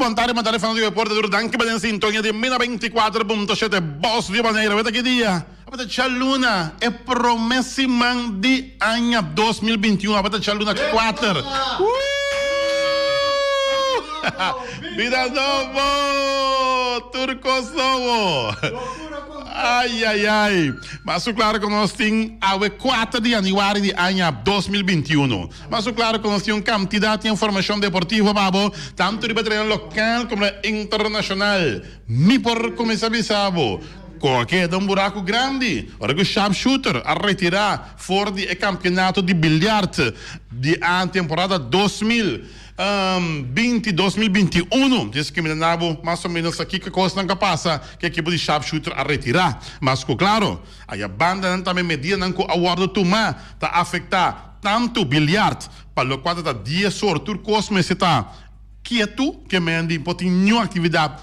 bon tardi, bon tardi fans di deporte duro danki pa den sintonia di Mina 24.7 Bos di Bonaire. Weta ki dia? Abata djaluna e prome siman di aña 2021 abata djaluna 4. Bida nobo! Tur kos nobo! Ai ai ai! Mas ku klaro ku nos tin awe 4 di januari di aña 2021. Mas ku klaro ku nos tin un kantidat di informashon deportivo pa bo, tantu riba tereno lokal komo internashonal. Mi por kuminsá bisa bo ku a keda un buraku grandi ora ku Sharpshooter a retirá for di e kampionato di biljart di a temporada 2020, 2021. Dies ku mi ta na bo mas o ménos aki ke kosnan ku a pasa ku e ekipo di Sharpshooter a retirá. Mas ku klaro, aya bandanan tambe medidanan ku a wòrdu tumá ta afektá tantu biljart pa lokual ta ta dies or tur kos mester ta Ketu ke men di por tin niun aktividat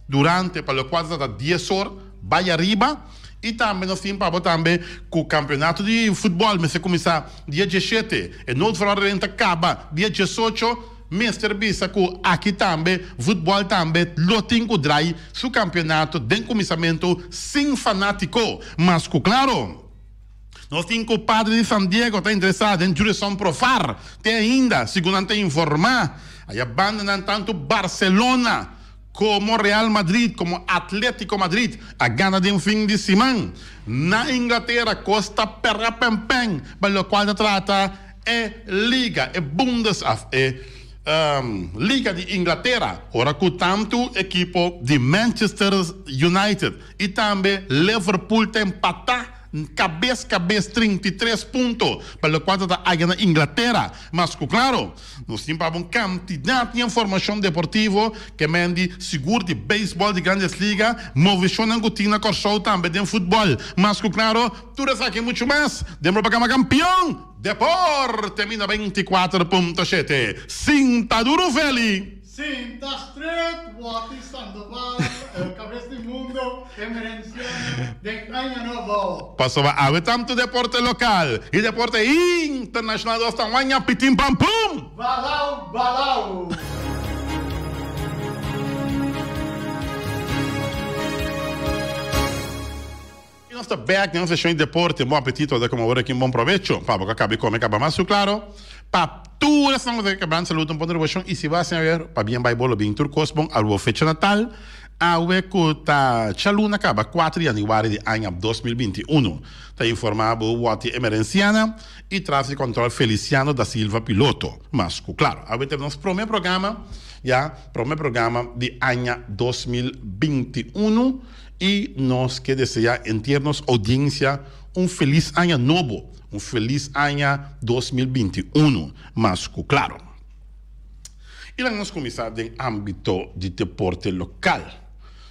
durante pa lokual ta trata dies or bai ariba i tambe nos tin pa bo tambe ku kampeonato di futbòl mester kuminsá dia diesshete e noodverordening ta kaba dia diesocho mester bisa ku aki tambe futbòl tambe lo tin ku drai su kampeonato den kuminsamentu sin fanátiko mas ku klaro. Nos tin ku Padre di San Diego ta interesá den Jurison Profar te ainda, segun nan ta informá. Aya bandanan tantu Barcelona komo Real Madrid komo Atletico Madrid a gana den fin di siman. Na Inglatera kos ta pera pènpèn pa lokual ta trata e liga, e Bundes af e liga di Inglatera, ora ku tantu ekipo di Manchester United i tambe Liverpool ta empatá. Kabes kabes 33 punto pa lokual ta ta aya na Inglatera. Mas ku klaro, nos tin pa bo un kantidat di informashon deportivo ke men di sigur di beisbòl di Grandes Liga, moveshonnan ku tin na Kòrsou tambe den futbòl. Mas ku klaro, tur esaki i muchu mas den Propaganda Kampion Deporte mi 94.7. Sinta duru Feli! Sinta Street, Watty Sandoval, el cabes di mundo, emerenciano den aña nobo. Pasobra awe tantu deporte lokal i deporte internashonal nos ta waña pitin pam pum! Balau balau! I nos ta bek den nos seshon di deporte. Bon apetito ora komo ora aki un bon probecho pa bo ku a kaba di kome kaba mas su klaro pa tur esnan ku ta kebran salud un pon reboshon i si bo a haña wer pabien bai bo lo bin tur kos bon aruba fecha natal awe ku ta djaluna kaba kuater di januari di aña 2021 ta informa bo Watty Emerenciana i Traffic Control Feliciano da Silva piloto mas ku klaro awe ta nos prome programa ya prome programa di aña 2021. I nos ke deseá enter nos oudiensia un felis aña nobo, un felis aña 2021, mas ku klaro. I laga nos kuminsá den ámbito di deporte lokal.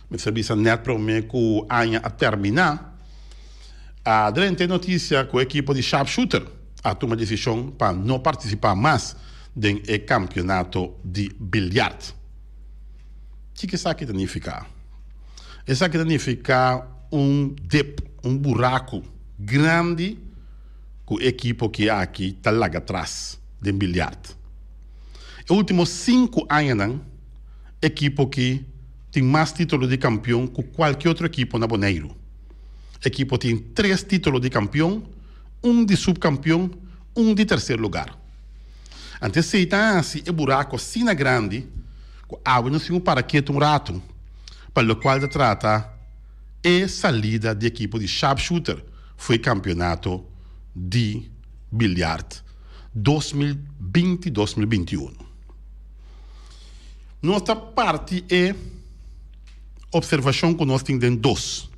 Mester bisa nèt promé ku aña a terminá, a drenta e notisia ku e ekipo di Sharpshooter a tuma desishon pa no partisipá mas den e kampionato di biljart. Kiko esaki ta nifiká? Esaki ta nifiká un dip, un buraku grandi ku e ekipo ki aki ta laga tras den biljart. E ultimo sinku añanan ekipo ki tin mas titulo di kampion ku kualke otro ekipo na Boneiru. Ekipo tin tres titulo di kampion, un di supkampion, un di terser lugar. Anto esei ta hasi e buraku asina grandi ku awe nos tin ku para ketu un ratu pa lokual ta trata e salida di ekipo di Sharpshooter for e kampionato di biljart 2020, 2021. Nos ta parti e opservashon ku nos tin den dos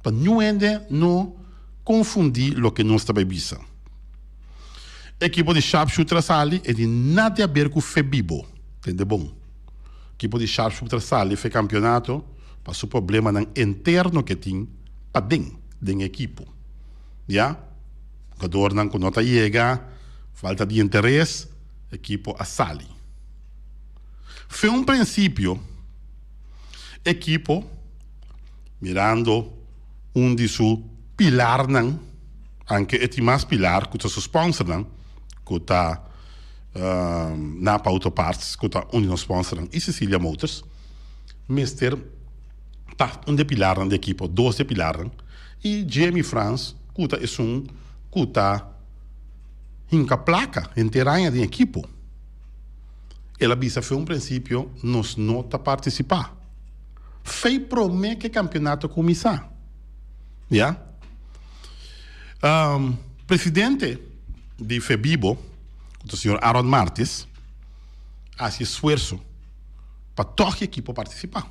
pa niun hende no konfundi loke nos ta bai bisa. Ekipo di Sharpshooter a sali e tin nada di haber ku Febibo. Tende bon. Ekipo di Sharpshooter a sali fe kampionato pa su problemanan interno ke tin paden den ekipo. Ya. Hugadornan ku no ta yega, falta di interes, ekipo a sali. Fe un prinsipio ekipo mirando un di su pilarnan. Anke e tin mas pilar ku ta su sponsornan ku ta Napa Auto Parts ku ta un di nos sponsornan i Cecilia Motors mester ta un di e pilarnan di ekipo, dos di e pilarnan i Jamie Frans ku ta esun ku ta hinka plaka henter aña den ekipo. El a bisa fe un prinsipio nos no ta partisipá. Fei promé ku e kampionato kuminsá. Ya. Presidente di Febibo, ku ta señor Aaron Martis, a hasi esfuerso pa tòg e ekipo partisipá.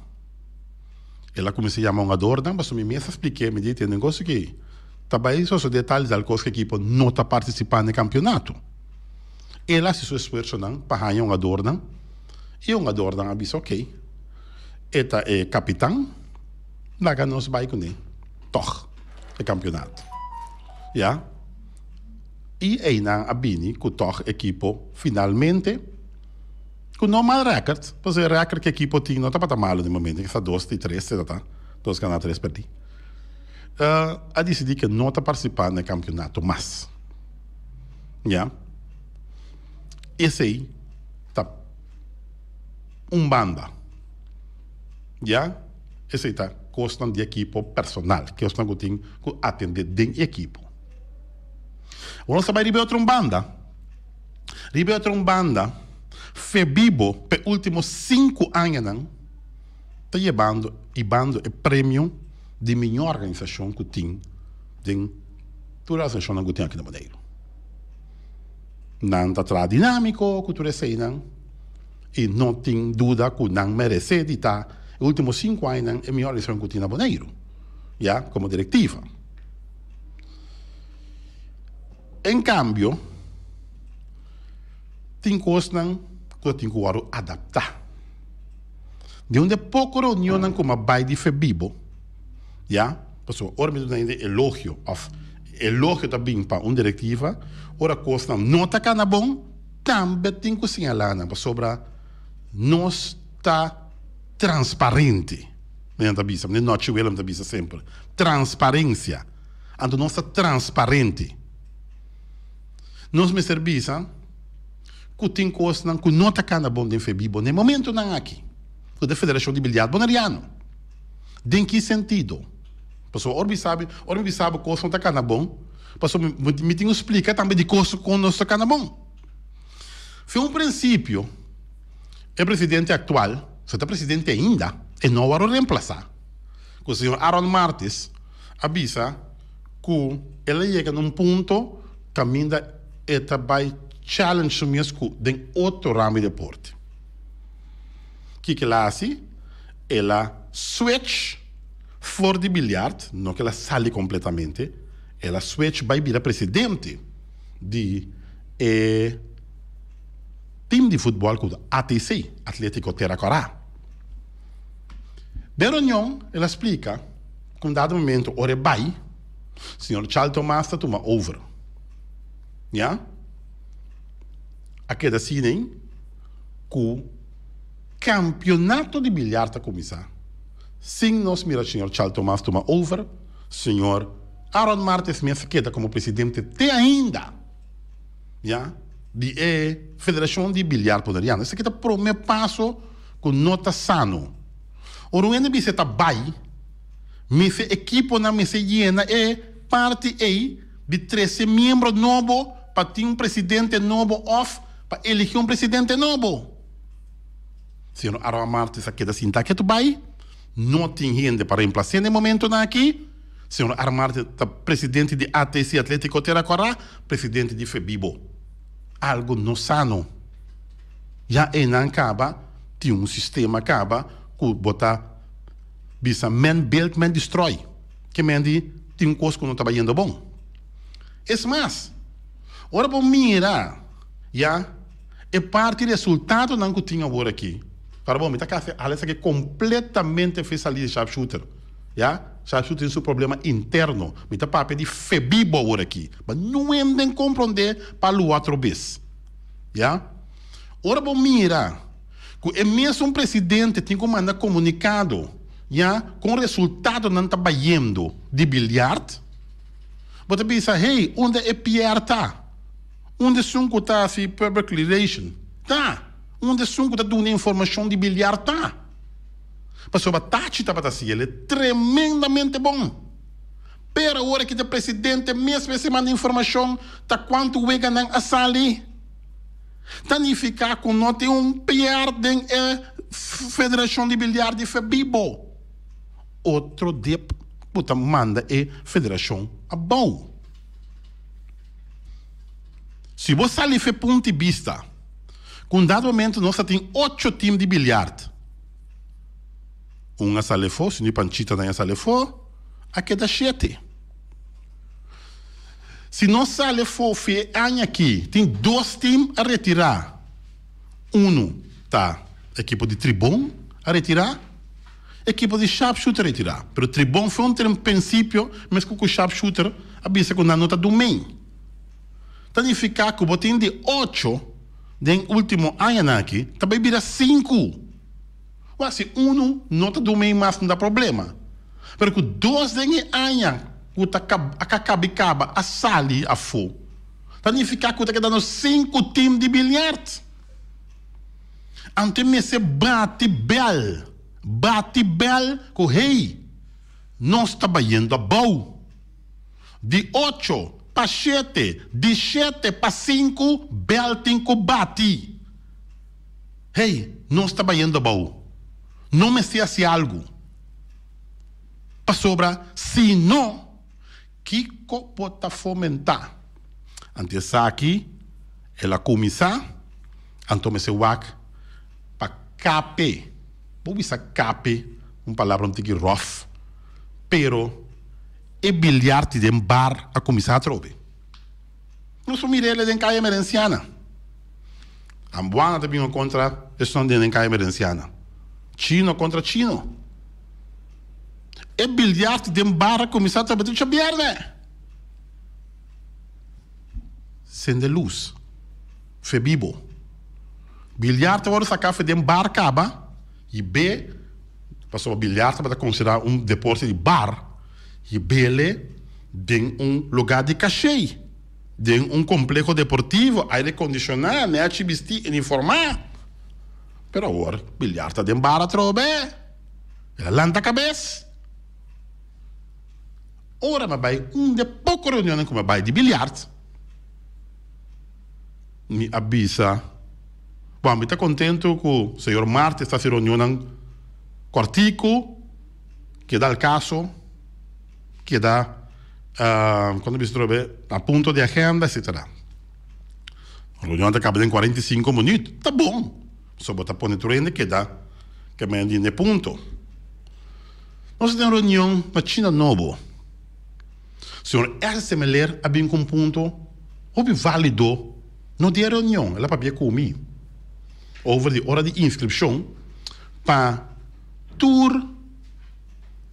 El a kuminsá yama hungadornan pasobra mi mes a splik'é, mi di, tende un kos aki, ta bai sosodé tal i tal kos ku ekipo no ta partisipá na e kampionato. El a hasi su esfuersonan pa haña hungadornan i e hungadornan a bisa okey, e ta e kapitan, laga nos bai kuné tòg e kampionato. Ya. I einan a bini ku tòg ekipo finalmente ku no mal rèkert, pasobra e rèkert ku ekipo tin no tabata malu den momento, kisa dos di tres e ta, dos ganá tres pèrdí, a disidí ku no ta partisipá na e kampionato mas. Ya. Esei ta un banda. Ya. Esei ta kosnan di ekipo personal, kosnan ku tin ku atendé den e ekipo. Ora nos ta bai riba e otro un banda, riba e otro un banda, Febibo p'e ultimo sinku añanan ta yebando hibando e premio di miñó organisashon ku tin den tur e organisashonnan ku tin aki na Boneiru. Nan ta traha dinámiko ku tur eseinan i no tin duda ku nan meresé di ta e último sinku añanan e mihó organisashon ku tin na Boneiru, ya, komo direktiva. En kambio, tin kosnan ku ta tin ku wòrdu adaptá. Den un di e poko reunionnan ku mi a bai di Febibo, ya, pasobra ora mi ta duna hende elogio òf elogio ta bin pa un direktiva, ora kosnan no ta kana bon, tambe tin ku señalá nan pasobra nos ta transparente. Nan ta bisa, meneer Nochi Willem ta bisa semper, transparencia. Anto nos ta transparente. Nos mester bisa cu tin cosnan cu no ta cana bon den Febibo na e momentonan aki, cu ta e Federacion di Biliard Boneriano. Den ki sentido? Pasobra ora mi sabi, ora mi bisa bo cos no ta cana bon, pasobra mi tin cu splica tambe di cos cu no ta cana bon. Fin un principio, e presidente actual, si ta presidente ainda, e no a wòrdu reemplasa, cu señor Aaron Martis a bisa cu el a yega na un punto caminda e ta bay challenge su mes cu den otro ramo di deporte. Kico el a haci? El a switch for di biljart, no cu el a sali completamente, el a switch bay bira presidente di e team di futbol ku ta ATC, Atletico Tera Kòrá. Den reunion el a splika ku un dado momento ora e bai, señor Charles Tomas ta tuma over. Ya. A keda asina ku kampionato di biljart ta kuminsá sin nos mira señor Charles Tomas tuma over, señor Aaron Martes mes a keda komo presidente te ainda. Ya, di e Federashon di Biliar Boneriano. Esaki ta prome paso ku no ta sano. Ora un hende bisa e ta bai, mester ekiponan mester yena e parti ei di trese miembro nobo pa tin un presidente nobo òf pa eligi un presidente nobo. Señor Aroa Martes a keda sinta ketu bai, no tin hende pa remplas'é na e momentonan aki. Señor Armarte ta presidente di ATC Atletico Tera Corá, presidente di Febibo. Algo no sano. Ya einan caba tin un sistema caba cu bo ta bisa men build men destroy. Ke men di tin un cos cu no ta bayendo bon. Es mas, ora bo mira ya e parti resultadonan cu tin awor aki, para bo mi ta casi hala esaki completamente fe sali di sharpshooter. Ya, Sharpshooter tin su problema interno. Mi ta papia di Febibo awor aki. Ba nuenden comprende pa lu otro bes. Ya. Ora bo mira cu e mesun presidente tin cu manda comunicado, ya, con resultadonan ta bayendo di biljart, bo ta bisa, hey, unda e PR ta? Unda esun ku ta hasi public relation ta? Unda esun ku ta duna informashon di biliar ta? Pasobra Tachi tabata hasi el e tremendamente bon. Pero awor aki ta presidente mes mester manda informashon ta kuantu weganan a sali. Ta nifiká ku no tin un PR den e federashon di biliar di Febibo. Otro dip ku ta manda e federashon abou. Si bo sali fe punto di bista ku un dado momento nos ta tin ocho tim di biliard, un a sali afó, si no e Panchita nan a sali afó, a keda shete. Si nos sali afó fe e aña aki tin dos tim a retirá, unu ta ekipo di Tribon a retirá, Ekipo di sharpshooter retirá, pero Tribon Fronter en prinsipio mesku ku sharpshooter a bisa ku nan no ta dumei. Ta nifiká ku bo tin di ocho den ultimo añanan aki ta bai bira sinku. Wak si unu no ta dumei mas no ta problema, pero ku dos den e aña ku ta a kabi kaba a sali afó ta nifiká ku ta keda nos sinku tim di bilyart. Anto e mester bati bèl, bati bèl ku hey, nos ta bayendo abou. Di ocho pa shete, di shete pa sinku, bèl tin ku bati. Hey, nos ta bayendo abou. No mester hasi algu. Pasobra si no, kiko bo ta fomentá? Anto esaki el a kuminsá, anto mester wak pa KP. Bo bisa KP, un palabra un tiki ròf, pero e bilyart di den bar a kuminsá atrobe. Nos por mira el den Kaya Emerenciana. Ambuana ta bin kontra esnan den Kaya Emerenciana. Chino kontra chino. E bilyart den bar a kuminsá atrobe te djabièrnè. Sende lus, fe bibo. Bilyar ta wòrdu saká fe den bar kaba i be, pasobra bilyar tabata konsiderá un deporte di bar, i bele den un lugá di kashei, den un kompleho deportivo, aire kondishoná, nèchi bistí, uniformá. Pero awor bilyar ta den bar atrobe. El a lanta kabes. Ora mi a bai un di e poko reunionnan ku mi a bai di bilyart, mi a bisa, Bon, mi ta kontentu ku señor Martes ta hasi reunionnan kòrtiku, keda al kaso, keda, kon ta bisa atrobe, na punto di agenda, etsetera. Reunion ta kaba den 45 minüt, ta bon, pasobra bo ta pone tur hende keda ke men di n'e punto. Nos a den reunion na China Nobo. Señor S. Semeler a bin ku un punto hopi válido no di e reunion. El a papia ku mi over di ora di inskripshon pa tur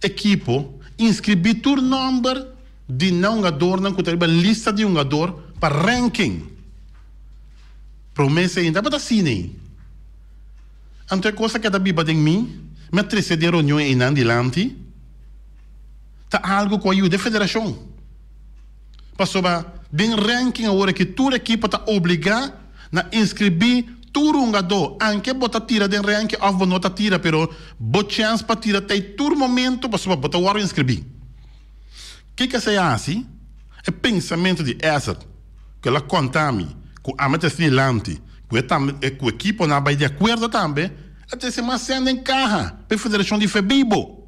ekipo inskribí tur nòmber di nan hungadornan ku ta riba lista di hungador pa ranking. Promé esei tabata asina ei. Anto e kos a keda biba den mi, mi a trese den reunion einan dilanti, ta algu ku a yuda e federashon. Pasobra den ranking awor aki tur ekipo ta obligá na inskribí tur hungadó, anke bo ta tira den ranking òf bo no ta tira, pero bo chèns pa tira ta ei tur momento pasobra bo ta wòrdu inskribí. Kiko esei a hasi? E pensamentu di Ezer ku el a konta mi ku ami ta esei dilanti, ku e tambe ku ekiponan a bai di akuerdo tambe, a trese mas sèn den kaha pa e federashon di Febibo.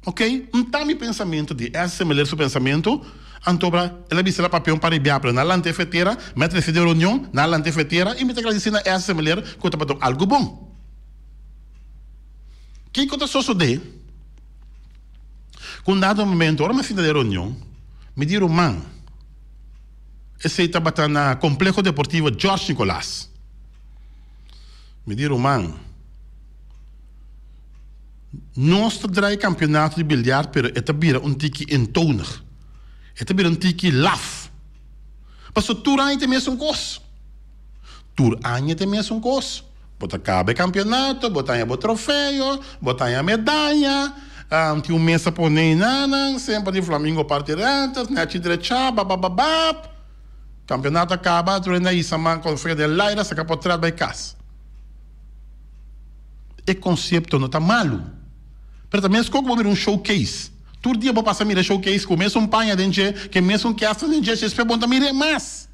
Ok, un ta mi pensamentu di Ezer Semeler su pensamentu, antobra el a bisa el a papia un par di bia, pero nan a lanta e fetera, mi a trese den reunion, nan a lanta e fetera i mi ta gradisí na Ezer Semeler ku tabata un algu bon. Kiko ta sosodé? Ku un dado momento, ora mi a sinta den reunion, mi di ruman, esei tabata na Complejo Deportivo George Nicolaas. Mi di ruman, nos ta draai campeonato di biljart, pero e ta bira un tiki eentonig. E ta bira un tiki laf. Pasobra tur aña ta e mesun kos. Tur aña ta e mesun kos. Bo ta kaba e kampionato, bo ta haña bo trofeo, bo ta haña medaya, tin un mesa pone einanan, semper di Flamingo parti rentes, nèchi drechá, babababab. Campeonato a caba, tur hende a hisa man con fe den laira saca potret bay cas. E concepto no ta malo, pero ta mesco cu bo mira un showcase. Tur dia bo pasa mira showcase cu mesun paña den dje, cu e mesun kesta den dje, despues bo no ta mir'e mas.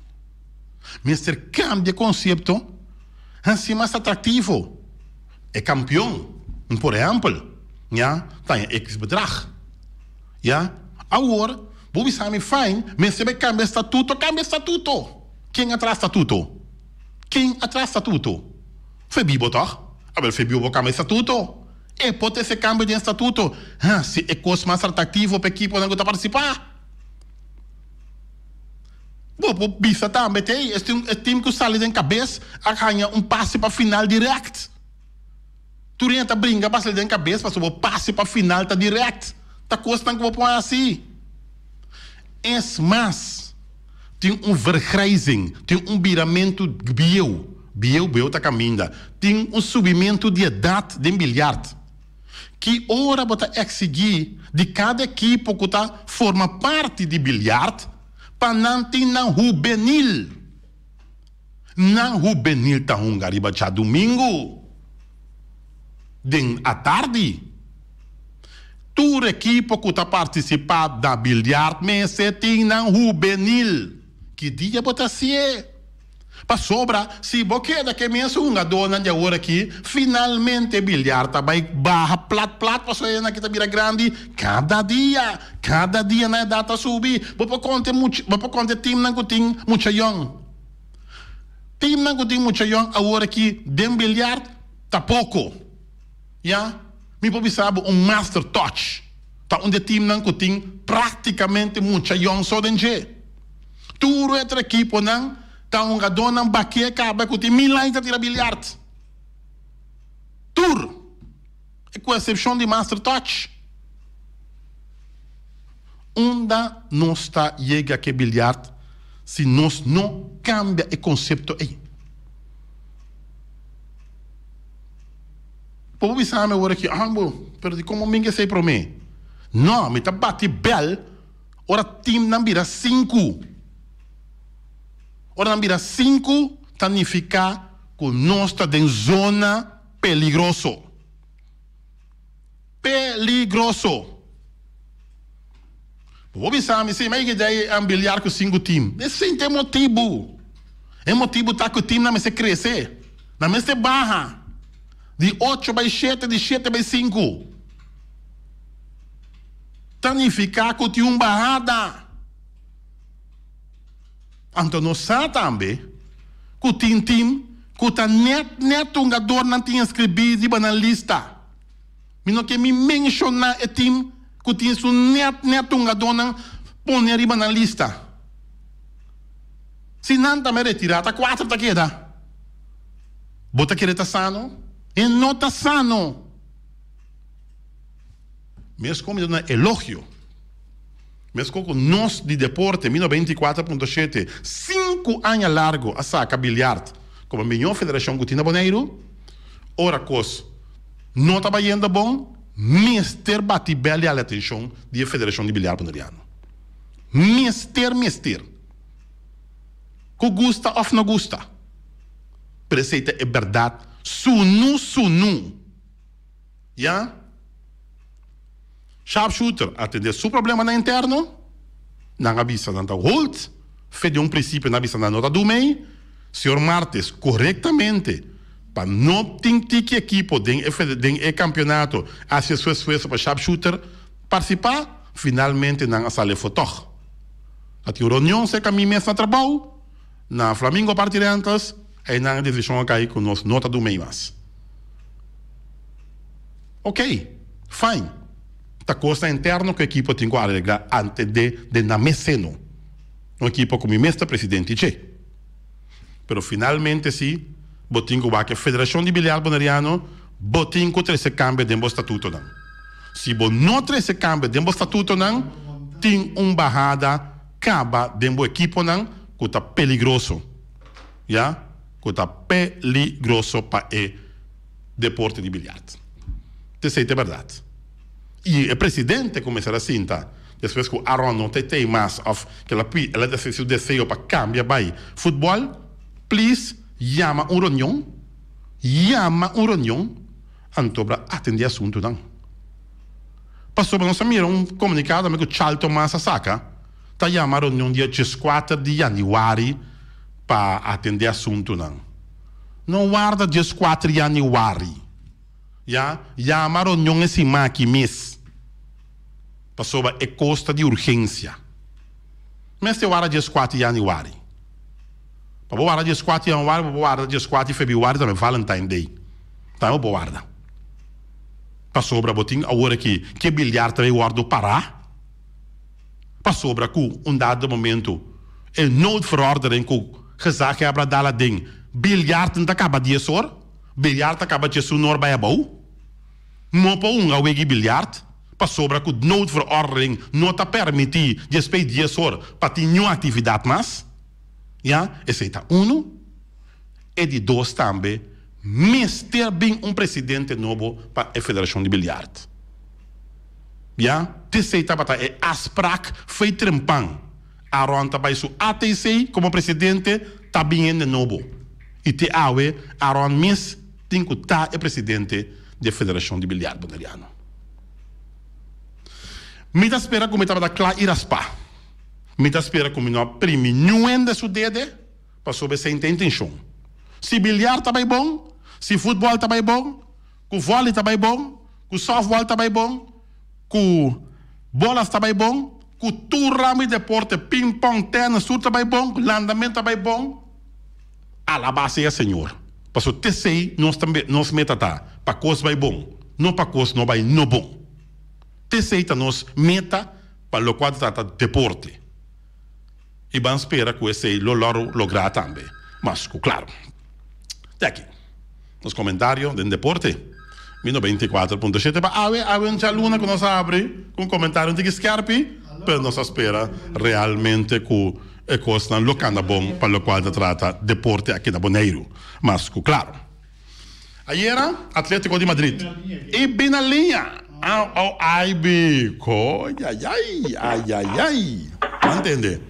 Mester cambia e concepto, haci mas atractivo. E campeon, por ehempel, ya, ta haña X bedrag. Ya, awor bo bisa mi fine, mester bai cambia statuto, cambia statuto! Ken a traha statuto? Ken a traha statuto? Febibo toch? Awel Febibo por cambia statuto. E por trece cambio den statuto, haci e cos mas atractivo pa ekiponan cu ta participa. Bo por bisa tambe te e team cu sali den cabes a haña un pase pa final direct. Tur hende ta bringa pa sali den kabes pasobra bo pase pa final ta direct. Ta kosnan ku bo por hasi. Es mas, tin un vergrijzing, tin un biramentu bieu, bieu bieu ta kaminda, tin un subimentu di edat den biljart. Ki ora bo ta eksigí di kada ekipo ku ta forma parti di biljart pa nan tin nan hubenil? Nan hubenil ta hunga riba djadumingu den atardi. Tur ekipo ku ta partisipá na biljart mester tin nan hubenil. Ki dia bo ta hasié? Pasobra si bo keda ku e mesun hungadónan di awor aki, finalmente biljart ta bai baha plat plat pasobra e nan aki ta bira grandi kada dia. Kada dia nan edat ta subi. Bo por konta e bo por konta e timnan ku tin mucha yòn. Timnan ku tin mucha yòn awor aki den biljart ta poko. Ya, mi por bisa bo un Master Touch ta un di e timnan ku tin praktikamente mucha yòn so den dje. Tur otro ekiponan ta hungadónan baké kaba ku tin mil aña ta tira biljart. Tur! Ku eksepshon di Master Touch. Unda nos ta yega ku e biljart si nos no kambia e konsepto ei? Bo por bisa mi awor aki, ah bo, pero dikon bo minga esei promé? No, mi ta bati bèl ora timnan bira sinku. Ora nan bira sinku ta nifiká ku nos ta den zona peligroso. Peligroso. Bo bisa mi si, ma e idea e biliar ku sinku tim. Esei ta e motibu. E motibu ta ku timnan mester krese. Nan mester baha di ocho bai shete, di shete bai sinku. Ta nifiká ku tin un bahada. Anto nos sa tambe ku tin tim ku ta nèt nèt hungadornan tin inskribí riba nan lista. Mi no ke mi menshoná e tim ku tin su nèt nèt hungadónan pone riba nan lista. Si nan tambe retirá ta kuater ta keda. Bo ta kere ta sano? E no ta sano. Meskos mi ta duna elogio. Meskos ku nos di deporte mi 94.7 sinku aña largu a saka biljart komo mihó federashon ku tin na Boneiru. Ora kos no ta bayendo bon, mester bati bèl di hala atenshon di e federashon di biljart boneriano. Mester mester. Ku gusta òf no gusta. Pero esei ta e bèrdat sunu sunu. Ya. Sharpshooter atendé su problemanan interno, nan a bisa nan ta hold fe di un principio nan a bisa nan no ta du mei. Señor Martes corectamente pa no tin tiki ekipo den e den e campeonato a haci su esfuerzo pa Sharpshooter participa, finalmente nan a sali afo tog. A tin un reunion cerca mi mes na trabou na Flamingo Party Rentals, einan e decision a cay cu nos no ta du mei mas. Ok, fine. Ta kosnan interno ku ekipo tin ku aregla ante de den nan mes seno. Un ekipo ku mi mes ta presidente dje. Pero finalmente si bo tin ku wak e Federashon di Biliar Boneriano, bo tin ku trese kambio den bo statutonan. Si bo no trese kambio den bo statutonan, tin un bahada kaba den bo ekiponan ku ta peligroso. Ya, ku ta peligroso pa e. deporte di biljart. T'esei ta e bèrdat. I e presidente ku mester a sinta. despues ku Aaron no ta tei mas òf ku el a pi el a hasi su deseo pa kambia bai futbòl, please yama un reunion, yama un reunion anto bra atendé asuntunan. Pasobra nos a mira un komunikado tambe ku Charlton Mas a saka ta yama reunion dia dieskuater di yanüari pa atendé asuntunan. No warda dieskuater yanüari. Ya, yama reunion e siman aki mes. Pasobra e kos ta di urgensia. Mester warda dieskuater yanüari. Pa bo warda dieskuater yanüari, bo por warda dieskuater febrüari tambe, Valentine Day. Tambe bo por warda. Pasobra bo tin awor aki ke bilyar ta bay wordo para. Pasobra ku un dado momento e noodverordening ku gezaghebber a dal aden, bilyar tin ta kaba dies or, bilyar ta kaba diesun or bay abou. No por hunga wegi bilyart pasobra ku noodverordening no ta permiti despey dies or pa tin niun aktividat mas. Ya, esey ta unu. E di dos tambe mester bin un presidente nobo pa e federashon di bilyart. Ya, t'esei tabata e afsprak fei trempan. Aaron ta bai su ATC komo presidente, ta bin hende nobo. I te awe Aaron mes tin ku ta e presidente di e federashon di bilyart boneriano. Mi ta spera ku mi tabata kla i raspá. Mi ta spera ku mi no a primi niun hende su dede. Pasobra esei ta intenshon. Si bilyar ta bai bon, si futbòl ta bai bon, ku vòli ta bai bon, ku sòftbòl ta bai bon, ku bolas ta bai bon, ku tur ramo di deporte, ping-pong, tènis, tur ta bai bon, ku landamentu ta bai bon, alabá sea Señor. Pasobra t'esei nos ta nos meta ta, pa kos bai bon, no pa kos no bai no bon. T'esei ta nos meta pa lokual ta trata deporte. I ban spera ku esei lo lòru lográ tambe. Mas ku klaru. Te aki nos komentario den deporte. Mi 94.7 pa awe, awe un djaluna ku nos a abri ku un komentario un tiki skèrpi, pero nos a spera realmente ku e kosnan lo kanda bon pa lokual ta trata deporte aki na Boneiru. Mas ku klaru. Ayera Atletico di Madrid i bin na liña. Au au ai bi ko yayay ayayay. Bo ntende?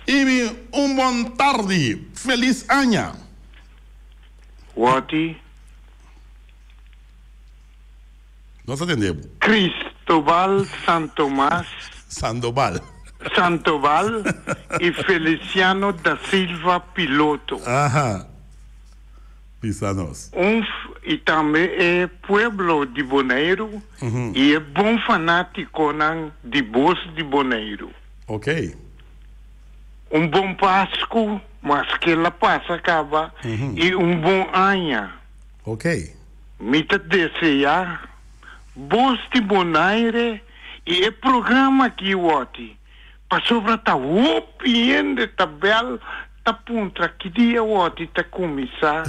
I bi un bon tardi, felis aña. Woti. Nos ta tende bo. Cristobal Santomas. Sandoval. Sandoval i Feliciano da Silva Piloto. Aha. Bisa nos. Un i tambe e pueblo di Boneiru i e bon fanátikonan di Bos di Boneiru. Ok. Un bon Pasku, maske el a pasa kaba, i un bon aña. Ok. Mi ta deseá Bos di Bonaire i e programa aki wòrdi Pasobra ta hopi hende ta bel ta puntra ki dia wòrdi ta kuminsá,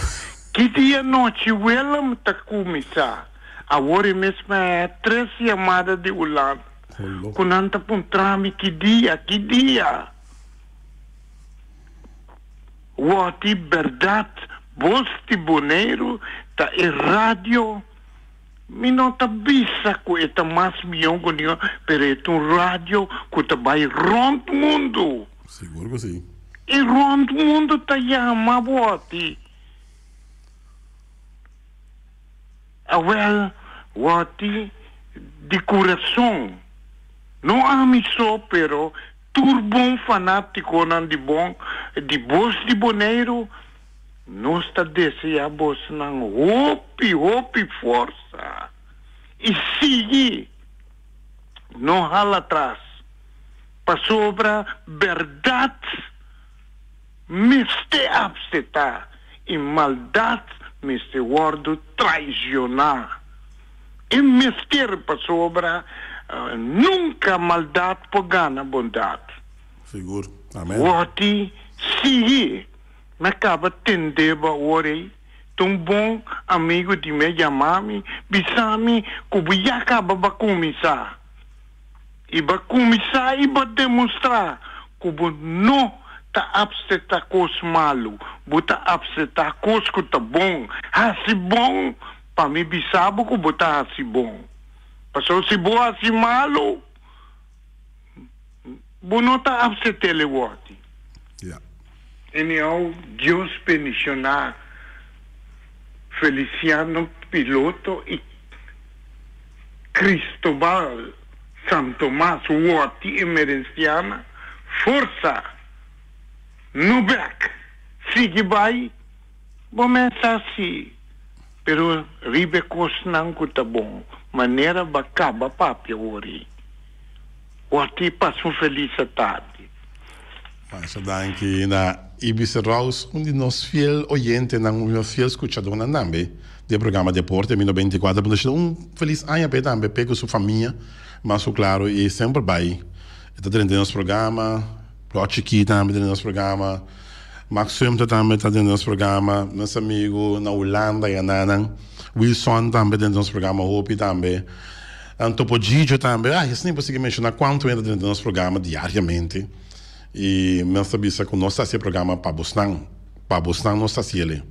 ki dia nochi Willem ta kuminsá. Awor e mes mi a haya tres yamada di Hulanda ku nan ta puntra mi ki dia, ki dia. Wòrdi bèrdat Bos di Boneiru ta e radio. Mi no ta bisa ku e ta mas mihó ku niun, pero e ta un radio ku ta bai rònt mundu. Sigur ku si. I rònt mundu ta yama bo ati. Awèl, wòti di kurason, no ami so, pero tur bon fanátikonan di bon di Bos di Boneiru, Nos ta desea bosnan hopi hopi forsa i sigui, no hala atras, pasobra bèrdat mester apseta i maldat mester wòrdu traisioná. E mester, pasobra nunka maldat por gana bondat. Sigur. Amen. Wòrdi sigui. Mi a kaba tende bo awor ei. Ta un bon amigu di mi a yama mi, bisa mi ku bo ya kaba ba kuminsá. I bo a kuminsá i bo a demostrá ku bo no ta apseptá kos malu, bo ta apseptá kos ku ta bon. Hasi bon pa mi bisa bo ku bo ta hasi bon. Pasobra si bo hasi malu. Bo no ta apset'el e wòrdi. Ja. Anyhow, Dios bendishoná Feliciano Piloto i Cristobal Santomas Wòrdi Emerenciana. Forsa! No bèk! Sigui bai! Bo mes sa si, pero riba e kosnan ku ta bon, manera bo a kaba papia wori. Wòrdi pasa un felis atardi. Masha danki na Ibis Rouse, un di nos fiel oyentenan, un di nos fiel skuchadónan tambe di e programa Deporte Mi 94 punto shete. Un felis aña p'e tambe, p'e ku su famia, mas ku klaro i semper bai e ta drenta den nos programa. Rod Chikí tambe ta den nos programa, Max Sumter tambe ta den nos programa, nos amigu na Hulanda y ananan, Wilson tambe ta den nos programa hopi tambe, Topo Gigio tambe, ay esei por sigui menciona cuanto hende ta den nos programa diariamente y nos ta bisa cu nos ta haci e programa pa bosnan, pa bosnan nos ta haciele,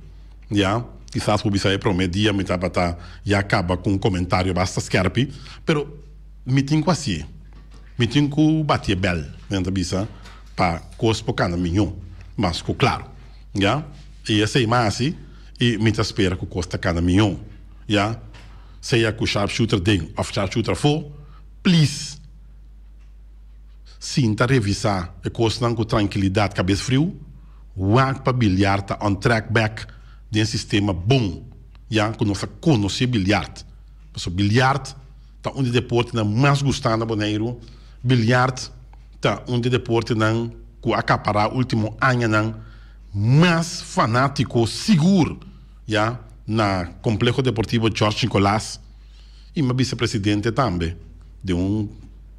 ya, kisas bo bisa e prome dia mi tabata ya caba cu un comentario basta skerpi, pero mi tin cu hacié. Mi tin ku bati e bèl, nan ta bisa, pa kos por kanda mihó, mas ku klaru, ya. I esei m'a hasi i mi ta spera ku kos ta kanda mihó, ya. Sea ku sharpshooter den òf sharpshooter afó, please sinta revisá e kosnan ku trankilidat, kabes friu, wak pa bilyar ta on track bèk den sistema bon, ya, ku nos a konosé bilyart. Pasobra bilyart. Ta un di deportenan mas gustá na Boneiru. Biljart ta un di deportenan ku a kapará último añanan mas fanátiko sigur ya na Kompleho Deportivo George Nicolaas i mi a bisa presidente tambe den un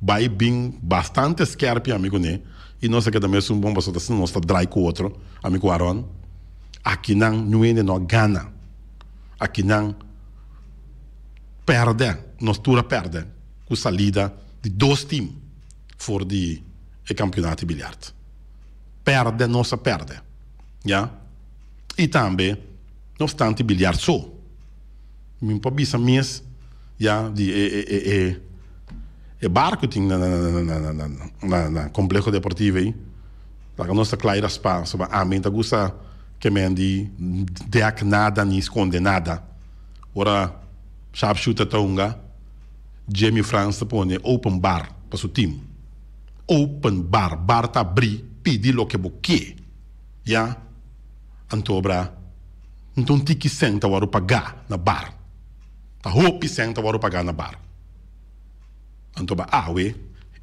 bai bin bastante skèrpi ami kuné i nos a keda mesun bon pasobra asina nos ta drai ku otro ami ku Aaron akinan niun hende no a gana akinan. Pèrdè, nos tur a pèrdè ku salida di dos tim for di e kampionato di biljart. Pèrdè nos a pèrdè, ya. I tambe no obstante biljart so, mi por bisa mes ya di e e e e e bar ku tin na na na na na kompleho deportivo ei, laga nos ta kla i raspá pasobra ami ta gusta ke men di dèk nada ni skonde nada. Ora sharpshooter ta hunga, Jimmy Frans ta pone open bar pa su team. Open bar, bar ta abri, pidi loke bo ke. Ya, anto obra no un tiki sèn ta wòrdu pagá na bar. Ta hopi sèn ta wòrdu pagá na bar. Anto ba awe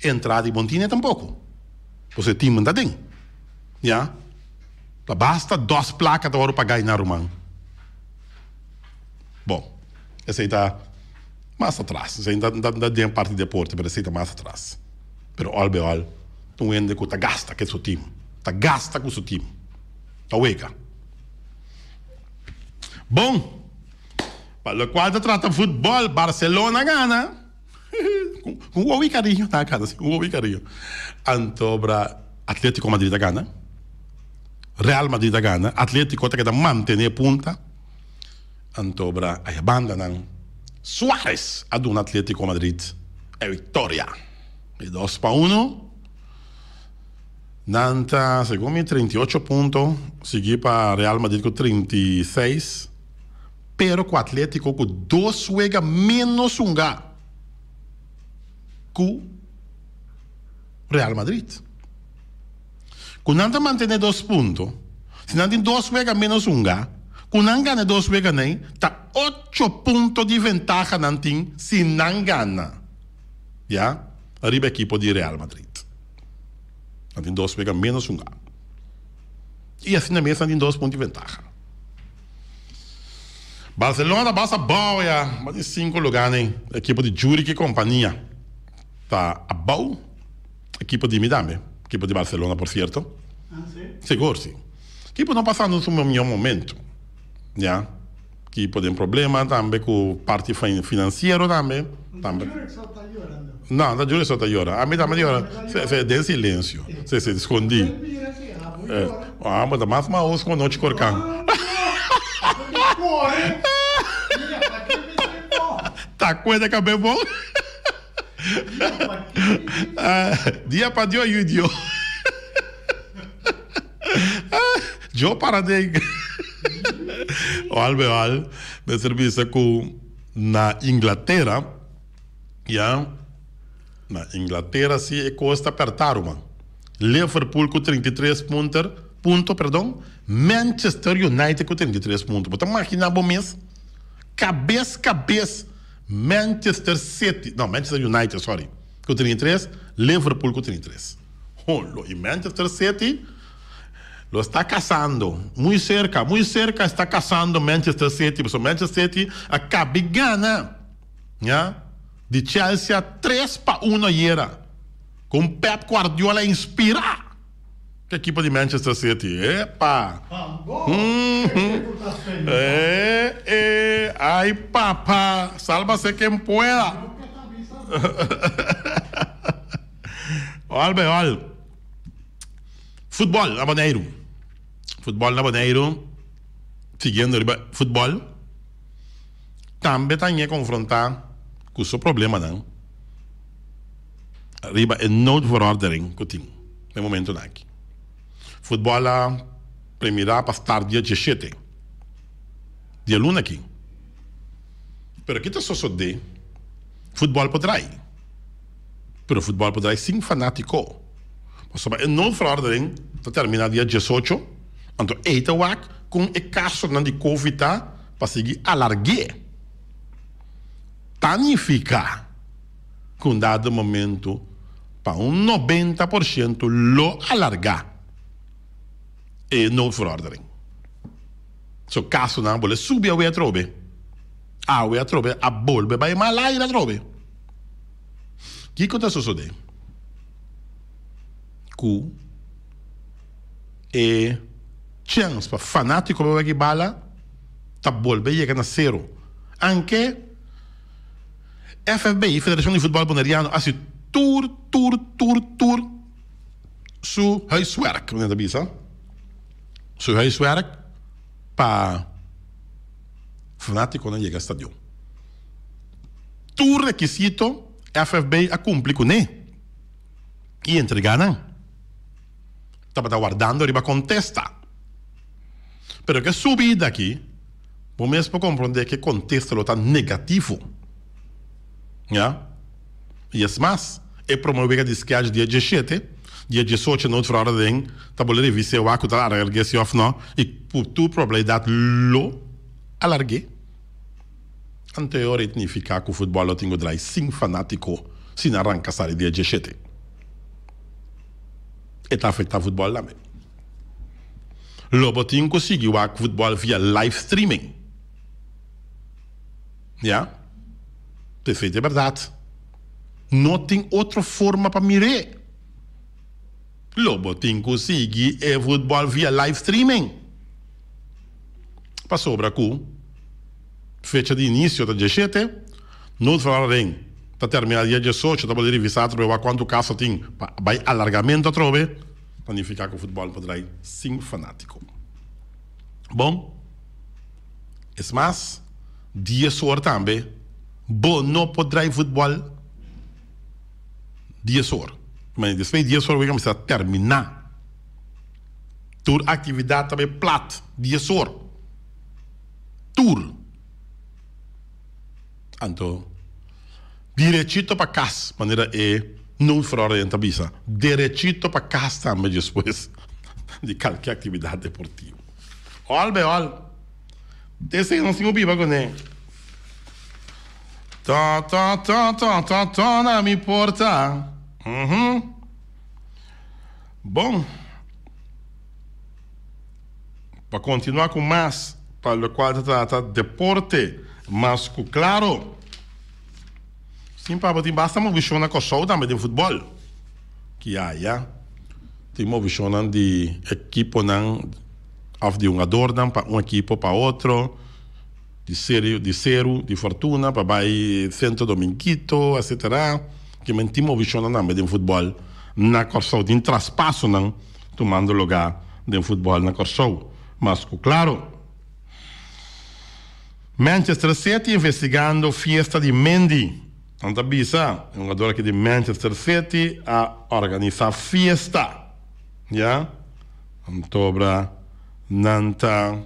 entrada di Bontine tampoko, pasobra e team no ta den. Ya, ta basta dos plaka ta wòrdu pagá einan ruman. Bon, esei ta mas atras. Esei ta ta den parti deporte, pero esei ta mas atras. Pero al be al, ta un hende ku ta gasta ku su tim. Ta gasta ku su tim. Ta wega. Bon, pa lokual ta trata futbòl, Barcelona gana. Ku un wowi kariño nan a gana, si, un wowi kariño. Anto bra Atletico Madrid a gana. Real Madrid a gana. Atletico ta keda mantené punta. Anto bra aya bandanan Suarez a duna Atletico Madrid e victoria di dos pa uno. Nan ta segun mi 38 punto sigui pa Real Madrid ku 36 pero ku Atletico ku dos wega menos hunga ku Real Madrid. Ku nan ta mantene dos punto, si nan tin dos wega menos hunga, ku nan gana e dos weganan ei, ta ocho punto di ventaha nan tin si nan gana, ya, riba ekipo di Real Madrid. Nan tin dos wega menos hunga. I asina mes nan tin dos punto di ventaha. Barcelona basa abou ya, mas di sinku luganan ei, ekipo di Juric i kompania ta abou. Ekipo di mi tambe. Ekipo di Barcelona por cierto. Ah, si? Sigur si. Ekipo no pasando su mihor momento. Ya. Ekipo den problema tambe cu parti financiero tambe. Tambe. Jurek so ta yorando. No, no Jurek so ta yora. Ami tambe ta yora. Se, se, den silencio. Se, se, scondi. Mira si abo yora. Ah, bo ta mas maos cu anochi corcan. Corre. Mira, ta ke mi se bo. Ta cueda cabe bon. Dia pa Dio yu Dio. Djo para den. Al be al mester bisa ku na Inglatera ya na Inglatera si e kos ta perta ruman. Liverpool ku 33 punter punto perdon Manchester United ku 33 punto. Bo ta magina bo mes kabes kabes Manchester City, no, Manchester United, sorry, ku 33, Liverpool ku 33. Holo, y Manchester City lo está cazando, muy cerca, muy cerca está cazando Manchester City, pasobra Manchester City a cabi gana, ya, di Chelsea 3-1 ayera, con Pep Guardiola inspira. Ke ekipo di Manchester City? Epa! Eh, eh, ay papa, sálvase quien pueda. Ol be ol. Futbol na Boneiru. Futbol na Boneiru, siguiendo riba futbol, tambe ta ñe konfrontá ku su problemanan. Riba e noodverordening ku tin na e momentunan aki. Futbòl a premirá pa start dia diesshete di e luna aki. Pero ki ta sosodé? Futbòl por drai, pero futbòl por drai sin fanátiko. Pasobra e noodverordening ta terminá dia diesocho, anto ei ta wak kon e kasonan di covid ta pa sigui alarg'é. Ta nifiká. Ku un dado momento pa un 90% lo alargá e noodverordening. So kasonan a bolbe subi awe atrobe. Awe atrobe a bolbe bai mal aire atrobe. Kiko ta sosodé? Ku e chèns pa fanátiko bai wak e bala ta bolbe yega na sero. Anke. FFB, Federashon di Futbòl Boneriano, a hasi tur, tur, tur, tur su huiswerk, manera ta bisa, su huiswerk pa fanátikonan yega stadion. Tur rekisito FFB a kumpli kuné i entregá nan. Tabata wardando riba kontesta. Pero ke subida aki. Bo mes por comprende ke contesta lo ta negativo. Ya. Y es mas, e prome wega di sketch dia diesshete, dia diesocho noot verordening ta bole revise wak cu ta alargue si of no y cu tur probabilidad lo alargue. Anto e ora e significa cu futbol lo tin cu draai sin fanatico si nan ranca sali dia diesshete. E ta afecta futbol tambe. Lo bo tin ku sigui wak futbòl via live streaming. Ya. P'esei ta e bèrdat. No tin otro forma pa mir'é. Lo bo tin ku sigui e futbòl via live streaming. Pasobra ku fecha di inisio ta diesshete, noodverordening ta terminá dia diesocho, ta por revisá atrobe wak kuantu kaso tin pa bai alargamentu atrobe. Ta nifiká ku futbòl por drai sin fanátiko. Bon, es mas, dies or tambe bo no por drai futbòl dies or. Ma despues di dies or bo mester a terminá. Tur aktividat ta bai plat dies or. Tur. Anto, direchito pa kas, manera e noodverordening ta bisa, derechito pa kas tambe despues di kalke aktividat deportivo. Òl be òl, esei nos tin ku biba kuné. To to to to to to na mi porta. Uhum. Bon. Pa kontinuá ku mas pa lokual ta trata deporte mas ku klaro. Sin pa bo tin basta movishon na Kòrsou tambe den futbòl. Ki aya tin movishonnan di ekiponan òf di hungadornan pa un ekipo pa otro, di serio di Seru di Fortuna pa bai Sento Dominguito etcetera. Kimen tin movishonnan tambe den futbòl na Kòrsou. Tin traspasonan tumando lugá den futbòl na Kòrsou. Mas ku klaro, Manchester City investigando fiesta di Mendy. Nan ta bisa, e hungador aki di Manchester City a organisa fiesta, ya. Antobra nan ta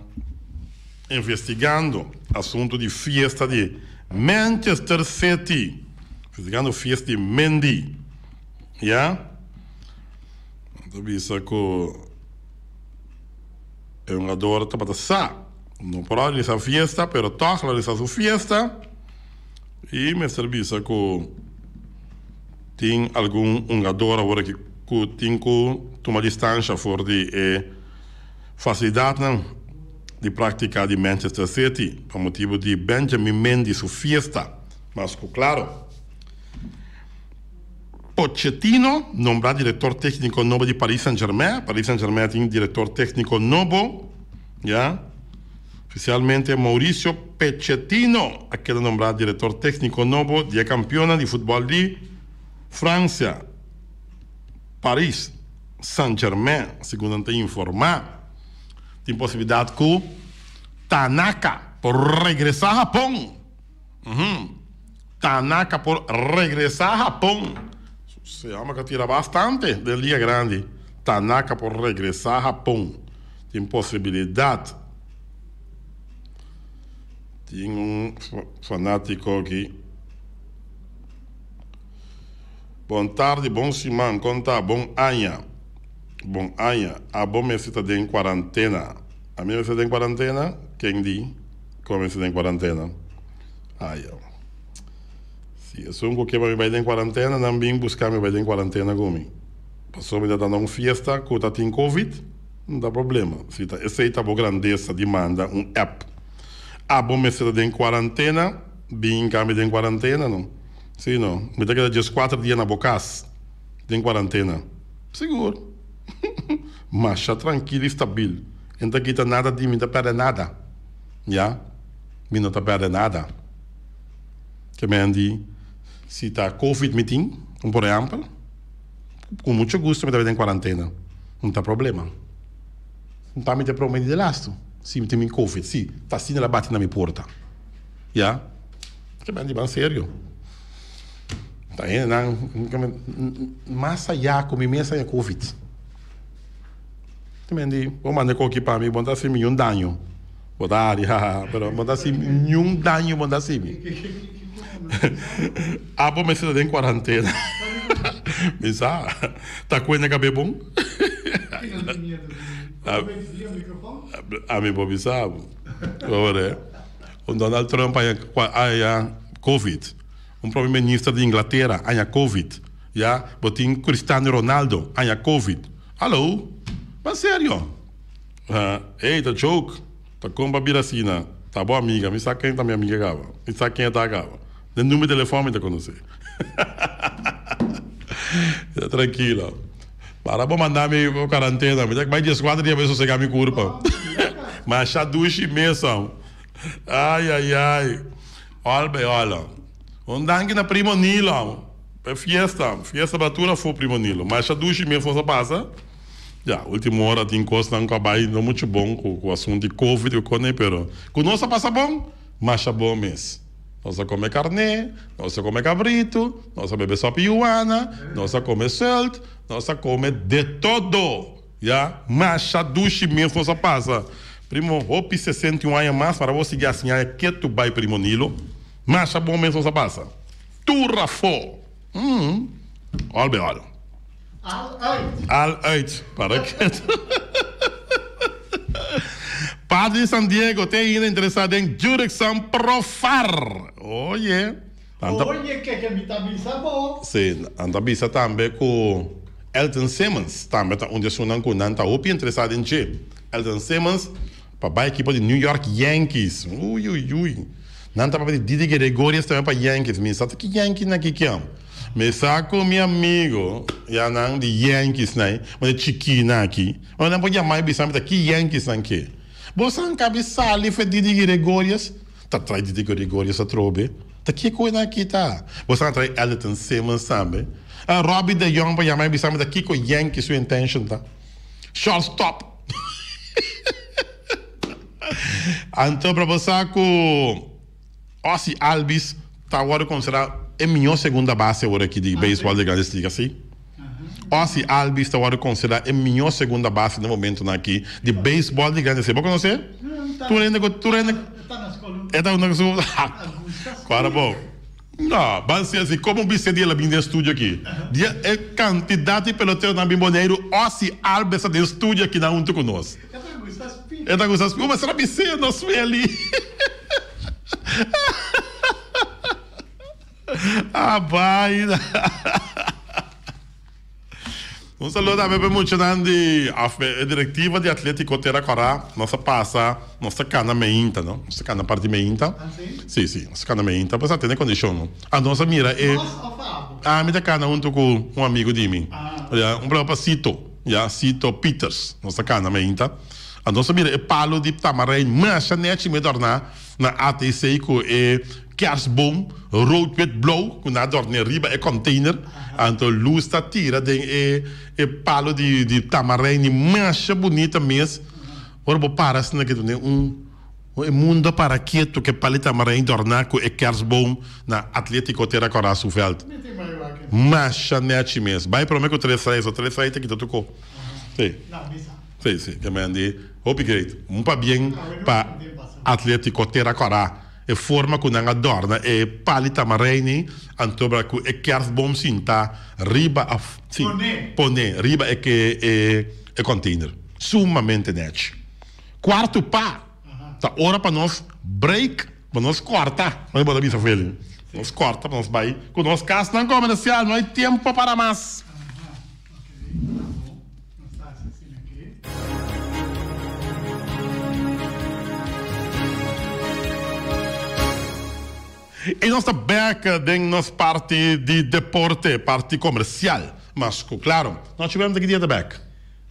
investigando asunto di fiesta di Manchester City, investigando fiesta di Mendy, ya. Nan ta bisa cu e hungador tabata sa no por a organisa fiesta, pero toch el a organisa su fiesta. Y mester bisa cu tin algun hungador awor aki cu tin cu tuma distancia for di e facilidadnan di practica di Manchester City pa motibo di Benjamin Mendy su fiesta. Mas cu claro, Pochettino nombra director tecnico nobo di Paris Saint-Germain. Paris Saint-Germain tin director tecnico nobo, ya. Oficialmente Mauricio Pechettino a keda nombrá director técnico nobo di e campeonnan di futbol di Francia, Paris Saint-Germain, segun nan ta informá. Tin posibilidad cu Tanaka por regresa Japon. Tanaka por regresa Japon. Se homber ka tira bastante den liga grandi. Tanaka por regresa Japon. Tin posibilidad. Tin un fanatico aki. Bon tardi, bon siman, con ta? Bon aña. Bon aña. Abo mester ta den cuarentena. Ami mester den cuarentena? Ken di cu ami mester den cuarentena? Aya. Si esun ku ke pa mi bai den kuarantena, nan bin buska mi bai den kuarantena ku mi. Pasobra mi ta danda un fiesta ku ta tin covid, no ta problema. Si ta esei ta bo grandesa di manda un app. Abo mester ta den kuarantena, bin hinka mi den kuarantena no. Si no, mi ta keda dieskuater dia na bo kas den kuarantena. Sigur. Masha trankil i stabil. E no ta kita nada di mi, no ta pèrdè nada. Ya. Mi no ta pèrdè nada. Ke men di, si ta covid mi tin, un por ehèmpel, ku mucho gusto mi ta bai den kuarantena, no ta problema. Pa mi ta e prome di de lastu, si mi tin mi covid, si ta asina el a bati na mi porta. Ya. Ke men di ban serio. Ta hendenan, mas ayá ku mi mes haña covid. Ke men di, bo manda e koki pa mi, bo no ta hasi mi niun daño. Bo ta hari, haha, pero bo no ta hasi mi niun daño, bo no ta hasi mi. Abo mester ta den kuarantena. Mi sa, ta kuenta kabe bon? Ami por bisa bo. Ora, un Donald Trump haña haña covid, un prome minister di Inglatera haña covid, ya, bo tin Cristiano Ronaldo haña covid. Hallo! Ban serio! Ey, ta joke! Ta kon pa bira asina? Ta bo amiga, mi sa ken ta mi amiga kaba. Mi sa ken e ta kaba. Den number di telefon mi ta konosé. Ta trankilo. Para bo manda mi kuarantena, mi ta bai dieskuater dia bai sosega mi kurpa. Masha dushi mesun. Ay ay ay. Ol bai ola. Un danki na primo Nilo. Pa e fiesta, fiesta pa tur afó primo Nilo. Masha dushi mes nos a pasa. Ya, ultimo ora tin kosnan ku a bai no muchu bon ku ku asuntu di covid ku kone, pero ku nos a pasa bon, masha bon mes. Nos a kome karné, nos a kome kabritu, nos a bebe sopi yuana, nos a kome sùlt, nos a kome de todo. Ya, masha dushi mes nos a pasa. Primo, hopi 61 aña mas para bo sigui hasi aña ketu bai primo Nilo. Masha bon mes nos a pasa. Tur afó. Umm. Al bij al. Al uit. Al uit. Para ketu. Padre di San Diego te ainda interesá den Jurickson Profar. Oye. Nan ta. Oye, keke mi ta bisa bo. Sí, nan ta bisa tambe ku Elton Simmons tambe ta un di esunnan ku nan ta hopi interesá den dje. Elton Simmons pa bai ekipo di New York Yankees. Ui ui ui. Nan ta papia di Didi Gregorius tambe pa Yankees. Mi sa ta ki Yankees nan ki kiam. Mi sa ku mi amigo ya nan di Yankees nan, bo ta chikí nan aki. Ora nan por yama i bisa mi ta ki Yankees nan ke. Bo sa kabi sali fe Didi Gregorius? Ta trae Didi Gregorius atrobe. Ta ki koe nan aki ta? Bo sa trae Elton Simmons tambe. Robbie de Jong por yama i bisa mi ta kiko Yankees su intention ta. Shortstop. Anto pra bo sa ku Ozzie Albies ta wòrdu konsiderá. e mihó segunda base awor aki di beisbòl di Grandes Ligas, sí. Ozzie Albies ta wòrdu konsiderá e mihó segunda base na momentunan aki di beisbòl di Grandes Ligas. Bo konosé? Tur hende ku tur hende E ta na skol. Kuara bo. No, ban siña si komo bisé di el a bin den studio aki. Di e kantidat di peloteronan bin Boneiru, Ozzie Albies ta den studio aki nan huntu ku nos. E ta gusta spik. Bo mester a bisé nos Welly. Ah baina. Un saludo tambe pa e muchanan di of e directiva di Atletico Tera Cora. Nos a pasa, nos ta cana meinta, no? Nos ta cana parti meinta. Ah, si? Si, si, nos ta cana meinta. Pues a tene condicion, no? Anto nos a mira e. Nos of abo? Ah, mi ta cana hunto cu un amigo di mi. Ah. Ya, un problema pa Cito, ya, Cito Peters. Nos ta cana meinta. Anto nos a mira e palo di tamarijn masha nechi me dorna na ATC cu e Kerstboom rood wit blauw cu nan a dorne riba e container anto luz ta tira den e e palo di di tamarijn di masha bunita mes ora bo para asina ke tene un e mundo a para keto ke palo di tamarijn dorna cu e kerstboom na Atletico Tera Cora su veld masha nechi mes bay prome cu tres raya so tres raya ta kita tuco si si si ke men di hopi great un pabien pa Atletico Tera Cora. E forma ku nan a dòrna e pali tamareini antobra ku e kerstboom sinta riba a sí, pone riba e ke e e container. Sumamente nèchi. Kuartu pa ta ora pa nos break, pa nos kòrta, manera bo ta bisa Feli, nos kòrta pa nos bai ku nos kasnan komersial, no hay tiempo para mas. I nos ta bek den nos parti di deporte, parti komersial. Mas ku klaro, nochi wèm ta ki dia ta bek?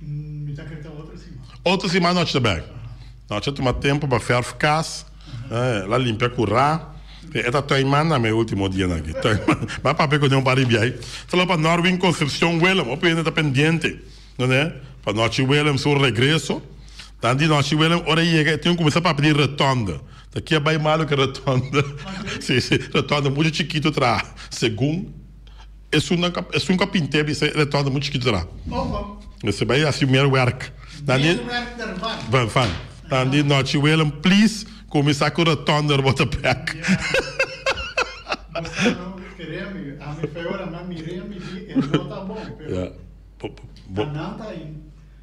Mi ta kere ta otro siman. Otro siman nochi ta bek. Nochi a tuma tempu pa fèrf kas, la limpia kurá. E ta tuinman na mi e ultimo dianan aki. Tuinman. Mi a papia ku den un par di biahi. Salo pa Norwin Concepcion Willem. Hopi hende ta pendiente. No ne? Pa Nochi Willem su regreso. Dan di Nochi Willem ora e yega e tin ku kuminsá papia di rotonde. Ta kia bai malu ku e rotonde. Si, si. Rotonde muchu chikitu traha. Segun esunnan ku esun ku a pint'é bisa e rotonde muchu chikitu traha. Mester bai hasi meer werk. Dan di. Meer werk dervan. Van. Dan di Nochi Willem please. Kuminsá ku rotonde bo ta bek. Bo sa no kere mi, ami fe ora nan mir'é mi di e no ta bon, pero ta nan ta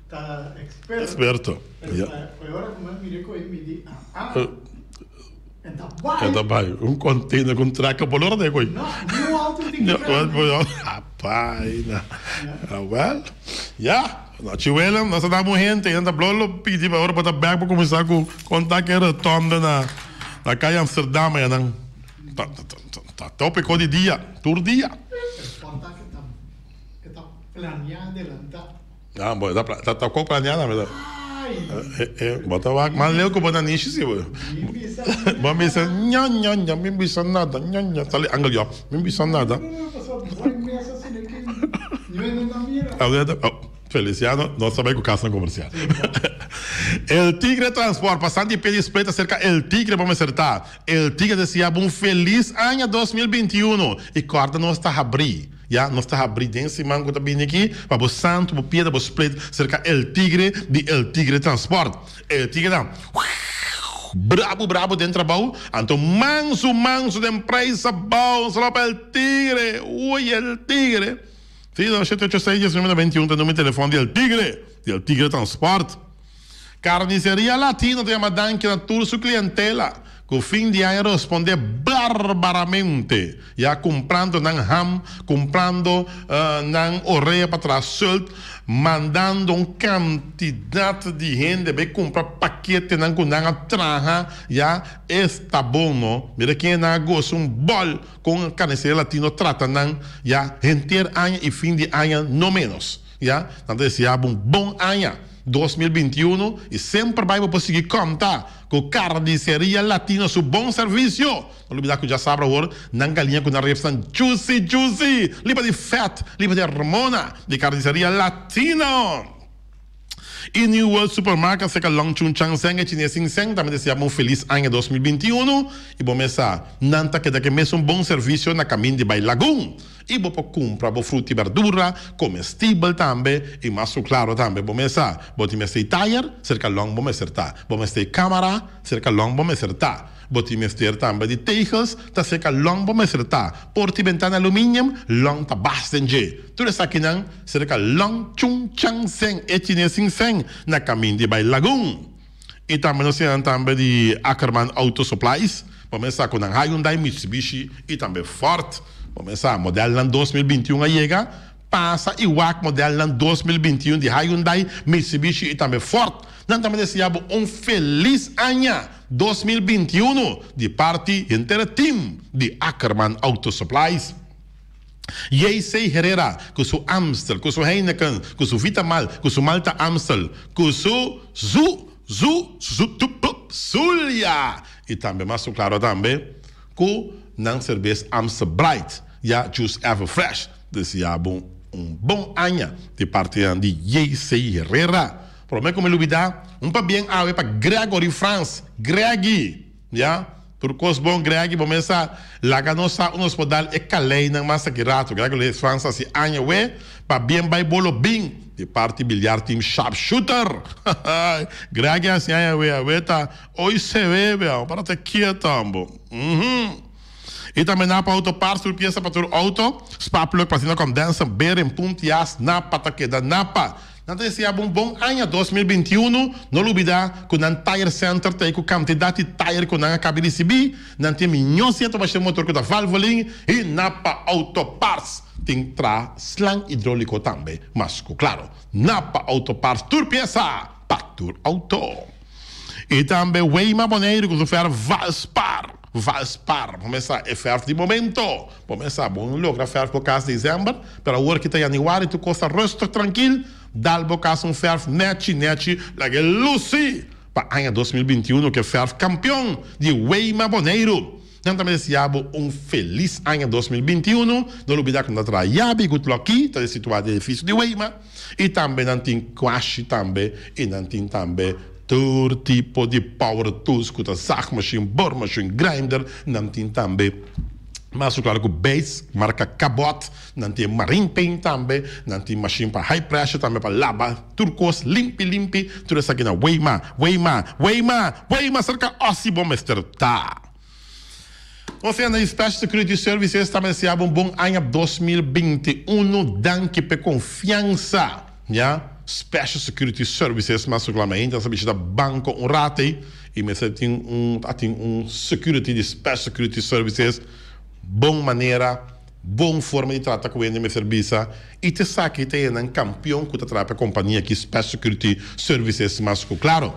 ta eksperto. Eksperto, ya. Pero fe ora ku nan mir'é ku e mi di ah ah, e ta bai. E ta bai, un container ku un traka por lora ta e ko'i. No, ni un auto tin ki grandi. Apaina. Awel, ya. Nochi Willem, nos ta da bo hente, nan ta blo lo pidi pa ora bo ta bek bo kuminsá ku konta ke rotonde na na kaya Amsterdam aya nan ta ta topiko di dia, tur dia. E porta ke ta e ta planea adelantá. Ah bo e ta ta ta ko planea tambe ta. Ai! E bo ta wak mas leu ku bo na nishi si bo. Mi bisa. Bo bisa ña ña ña mi bisa nada ña ña sali angel yo mi bisa nada. No no pasobra bo e mesa asina ke ño no ta mira. Oh. Feliciano no ta bai cu casnan comercial. El Tigre Transport, pasando di pie di split acerca El Tigre bo mester ta. El Tigre desea bo un feliz aña 2021 y corda nos ta habri, ya, nos ta habri den siman cu ta bini aki pa bo santo bo pieda bo split cerca El Tigre di El Tigre Transport. El Tigre ta brabo brabo den trabao anto manso manso den prijs abao, un saludo pa El Tigre, uy El Tigre. Sí, no, shete ocho seis dies nuebe noventa i un ta numero di telefon di El Tigre, di El Tigre Transport. Carniceria Latino ta yama danki na tur su clientela cu fin di aña responde barbaramente, ya cumprando nan ham, cumprando nan orea pa traha sult, mandando un cantidad di hende bay cumpra paketenan cu nan a traha, ya, esta bon no, mira ken nan a gosa un bol. Kon Carniceria Latino trata nan ya henter aña y fin di aña no menos ya. Nan ta desea bo un bon aña 2021 y semper bay bo por sigui conta cu Carniceria Latino su bon servicio. No lubida cu djasabra awor nan galiña cu nan ribsnan juicy juicy liba di vet liba di hormona di Carniceria Latino. I New World Supermarket serka Long Chun Chang Seng e Chines Sing Seng tambe deseá bo un felis aña 2021 i bo mesa nan ta keda ku e mesun bon servisio na kamin di bai Lagun. I bo por kumpra bo fruta i berdura, komestibel tambe i mas ku klaro tambe bo mesa. Bo tin mester tayer, serka Long bo mester ta. Bo mester kamara, serka Long bo mester ta. Bo tin mester tambe di tegels, ta serka Long bo mester ta. Porta i bentana aluminium, Long ta bas den dje. Tur esakinan serka Long Chung Chang Seng e Chines Sing Seng na kamin di bai Lagun. I tambe nos tin nan tambe di Ackerman Auto Supplies. Bo mester sa ku nan Hyundai, Mitsubishi i tambe Ford. Bo mester sa modelnan 2021 a yega. Pasa i wak modelnan 2021 di Hyundai, Mitsubishi i tambe Ford. Nan tambe desea bo un felis aña 2021 di parti henter e team di Ackerman Auto Supplies. JC Herrera ku su Amstel, ku su Heineken, ku su Vitamal, ku su Malta Amstel, ku su Zu, Zu, Zu, Tu, Pup, Zulia! I tambe mas ku klaro tambe ku nan serbes Amstel Bright ya Juice Ever Fresh. Deseá bo un bon aña di partinan di JC Herrera. Promé ku mi lubidá, un pabien awe pa Gregory Frans, Greggy! Ya, tur kos bon Greggy, bo mes sa laga nos sa un nos por dal e kaleinan mas aki rato. Gregory Frans hasi aña we pa bien bai bolo bin di parti billar team sharpshooter. Greggy hasi aña we, awe ta hoy se bebe awe, para ta kieto ambo. Uhum. I tambe Napa Auto Parts tur piesa pa tur auto, spark plug, platina condenser, bearing, punt, yas, Napa ta keda Napa. Nan ta desea bo un bon aña 2021. No lubida ku nan Tire Center ta ei ku kantidat di tire ku nan a kabi risibí. Nan tin miñó siento mashin motor ku ta Valvoline i Napa Auto Parts tin tra slang hidróliko tambe. Mas ku klaro, Napa Auto Parts tur piesa pa tur auto. I tambe Weima Boneiru ku su fer Valspar. Valspar, bo mester sa e ferf di momento. Bo mester sa, bo no logra ferf bo kas december, pero awor ki ta januari tur kos ta rustig trankil, dal bo kas un ferf nechi nechi, laga e lusi pa aña 2021 ku e ferf kampion di Weima Boneiru. Nan ta deseá bo un felis aña 2021. No lubida ku nan ta traha yabi ku tloki ta situá den edifisio di Weima. I tambe nan tin kwashi tambe i nan tin tambe tur tipo di power tools ku ta zaagmachine, boormachine, grinder. Nan tin tambe mas ku klaro ku beits marka Cabot. Nan tin marine paint tambe. Nan tin machine pa high pressure tambe pa laba tur kos limpi limpi. Tur esaki na Weima, Weima, Weima, Weima serka Ossie bo mester ta. Nos hende di Special Security Services ta deseá bo un bon aña 2021. Danki p'e konfiansa. Ya, Special Security Services mas regularmente nos a bishita banko un rato ei i mester tin un a tin un security di Special Security Services. Bon manera, bon forma di trata ku hende mester bisa i ta esaki ta e nan kampion ku ta traha p'e kompania aki Special Security Services mas ku klaro.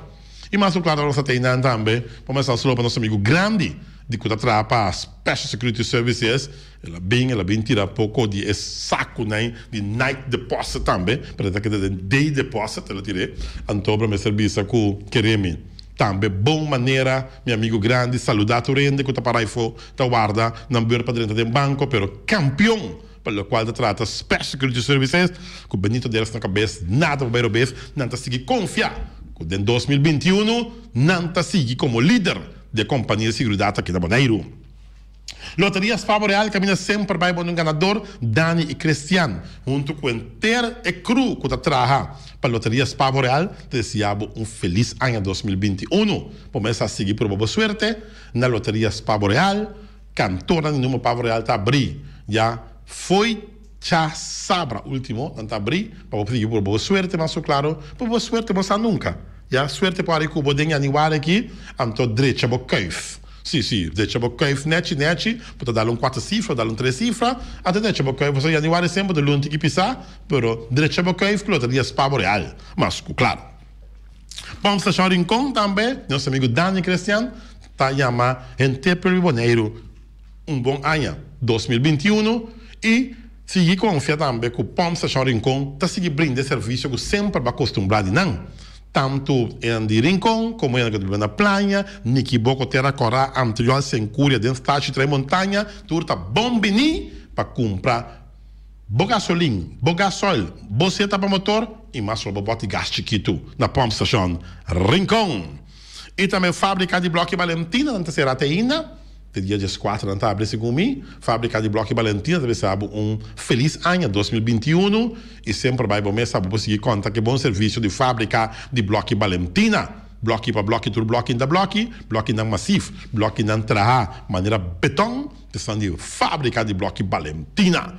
I mas ku klaro nos ta tei nan tambe pa mester a slopa nos amigu grandi di ku ta traha pa Special Security Services. El a bin, el a bin tira poko di e sakunan di night deposit tambe, pero e ta keda den day deposit el a tir'é. Anto bo mester bisa ku Keremi tambe bon manera mi amigu grandi saluda tur hende ku ta para aifó ta warda nan beur pa drenta den banko, pero kampion pa lokual ta trata Special Security Services ku Benito Deras na kabes nada pa bai robes, nan ta sigui konfia ku den 2021 nan ta sigui komo lider di e kompania di siguridat aki na Boneiru. Loteria Spa Boreal kaminda semper bai bon un ganador, Dani i Christian huntu ku henter e crew ku ta traha pa Loteria Spa Boreal ta deseá bo un felis aña 2021. Bo mester a sigui proba bo suerte na Loteria Spa Boreal. Kantornan di number Pavo Real ta abrí ya fo'i djasabra ultimo nan ta abrí pa bo sigui proba bo suerte mas ku klaro proba bo suerte bo sa nunka ya suerte por hari ku bo den yanüari aki anto drecha bo kuif si si drecha bo kuif nechi nechi bo ta dal un kuater sifra dal un tres sifra anto drecha bo kuif pasobra yanüari semper ta lunti ki pisa pero drecha bo kuif ku loteria spa bo real mas ku klaro. Pump Station Rincon tambe nos amigu Dani Christian ta yama henter pueblo di Boneiru un bon aña 2021 i sigui konfia tambe ku Pump Station Rincon ta sigui brinda e servisio ku semper bo a kostumbrá di nan, tantu enan di Rincon komo enan ku ta biba na Playa, Nikiboko, Tera Kòrá, Antriol, Senkuria, den Stashi Trai Montaña, tur ta bon biní pa kumpra bo gasolin, bo gasoil, bo seta pa motor. i mas lo bo bòti gas chikitu na Pòmpstashon Rincon. I tambe Fábrika di Blòki Balentina nan ta será te ainda. Te dia dieskuater nan ta abri segun mi. Fábrika di Blòki Balentina ta bisa bo un felis aña 2021 i semper bai bo mesa bo por sigui konta ku e bon servisio di Fábrika di Blòki Balentina. Blòki pa blòki tur blòki ta blòki, blòkinan masif, blòkinan traha manera beton ta esnan di Fábrika di Blòki Balentina.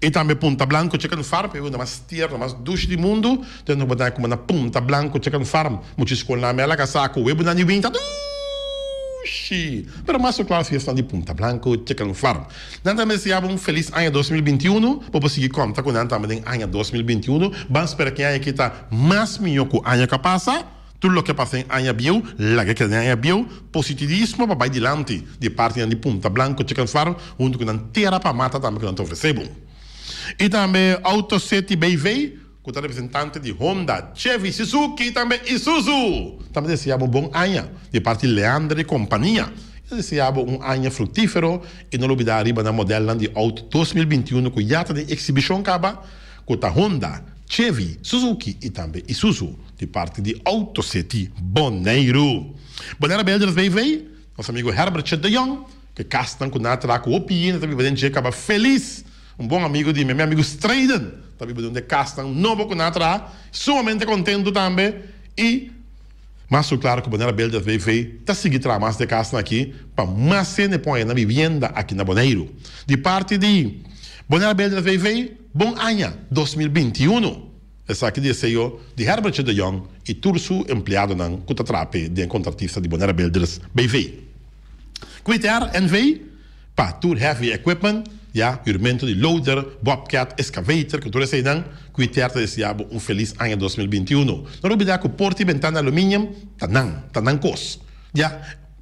I tambe Punta Blanco Chicken Farm, e unda mas tierno, mas dushi di mundu. Te no bo ta kuma na Punta Blanco Chicken Farm. Mucha skolnan mi a laga sa ku webunan di winta dushi. Pero mas ku klaro fiesnan di Punta Blanco Chicken Farm. Nan ta deseá bo un felis aña 2021. Bo por sigui konta ku nan tambe den aña 2021. Ban spera ku e aña aki ta mas mihó ku aña ku a pasa. Tur loke a pasa den aña bieu, laga keda den aña bieu. Positivismo pa bai dilanti di e partinan di Punta Blanco Chicken Farm huntu ku nan tera pa mata tambe ku nan ta ofresé bo. I tambe Auto City BV ku ta representante di Honda, Chevy, Suzuki i tambe Isuzu. Tambe deseá bo bon aña di e parti Leander i kompania. I ta deseá bo un aña fruktífero i no lubidá riba nan modelnan di outo 2021 ku ya ta den eksibishon kaba ku ta Honda, Chevy, Suzuki i tambe Isuzu. Di parti di Auto City Boneiru. Bonaire Builders BV, nos amigo Herbertje de Jong, ku e kasnan ku nan a traha ku hopi hende ta biba den dje kaba felis. Un bon amigo di mi, mi amigo Streden, ta biba den un di e kasnan nobo ku nan a traha, sumamente kontentu tambe. I mas ku klaro ku Bonaire Builders BV ta sigui traha mas di e kasnan aki pa mas hende por haña nan bibienda aki na Boneiru. Di parti di Bonaire Builders BV, bon aña 2021. Esaki di e ceo di Herbertje de Jong y tur su empleadonan cu ta traha p'e den e contratista di Bonaire Builders BV. Quitair NV pa tur heavy equipment, ya, huurmento di loader, bobcat, excavator cu tur eseynan, Quitair ta desea bo un feliz aña 2021. No lubida cu porta y bentana aluminium ta nan, ta nan cos. Ya.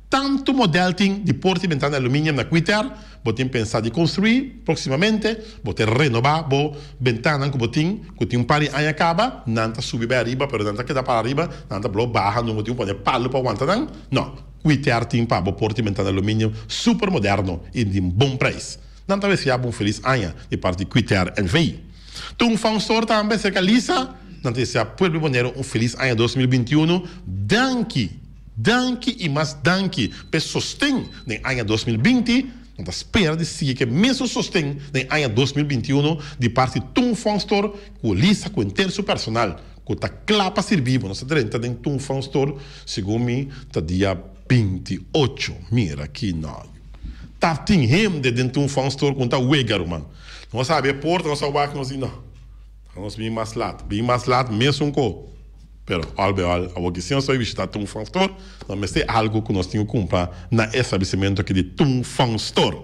Tantu model tin di porta i bentana aluminium na Quiter, bo tin pensa di construi proximamente, bo te renoba bo bentanan cu bo tin, cu tin un par di aña caba, nan ta subi bay ariba pero nan ta keda para ariba, nan ta blo baha, no bo tin cu pone palo pa wanta nan, no, Quiter tin pa bo porta i bentana aluminium super moderno i di un bon prijs. Nan ta desea bo un feliz aña di parti di Quiter NV. Tun Fun Store tambe cerca Lisa, nan ta desea pueblo Bonero un feliz aña 2021, danki! Danki i mas danki p'e sosten den aña 2020. Nan ta spera di sigui ku e mesun sosten den aña 2021 di parti Tun Fun Store ku Lisa ku henter su personal ku ta kla pa sirbi bo. Nos ta drenta den Tun Fun Store segun mi ta dia 28. Mira ki no. Ta tin hende den Tun Fun Store ku no ta wega ruman. Nos a habri e porta nos a wak nos di no. Nos bin mas lat. Bin mas lat mesun ko. Pero al bij al, awor ki si nos ta bai bishita Tung Fang Store, nos mester algu ku nos tin ku kumpra na e establesimentu aki di Tung Fang Store.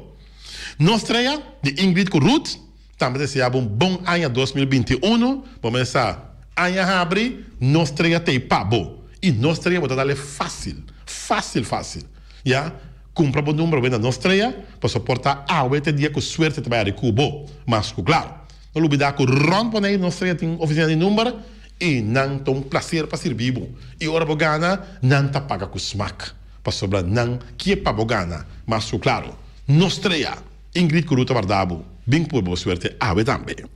Nos trea di Ingrid ku Ruth tambe ta desea bo un bon aña 2021. Bo mester sa, aña habri, nos trea ta ei pa bo. I nos trea bo ta dal e fásil, fásil, fásil. Ya, kumpra bo number awe na nos trea, pasobra por ta awe ta e dia ku suerte ta bai ari ku bo. Mas ku klaro, no lubida ku rònt Boneiru nos trea tin ofisina di number. I nan ta un plaser pa sirbi bo. I ora bo gana, nan ta paga ku smak, pasobra nan kie pa bo gana. Mas ku klaro, no strea! Ingrid ku Ruth ta warda bo. Bin purba bo suerte awe tambe.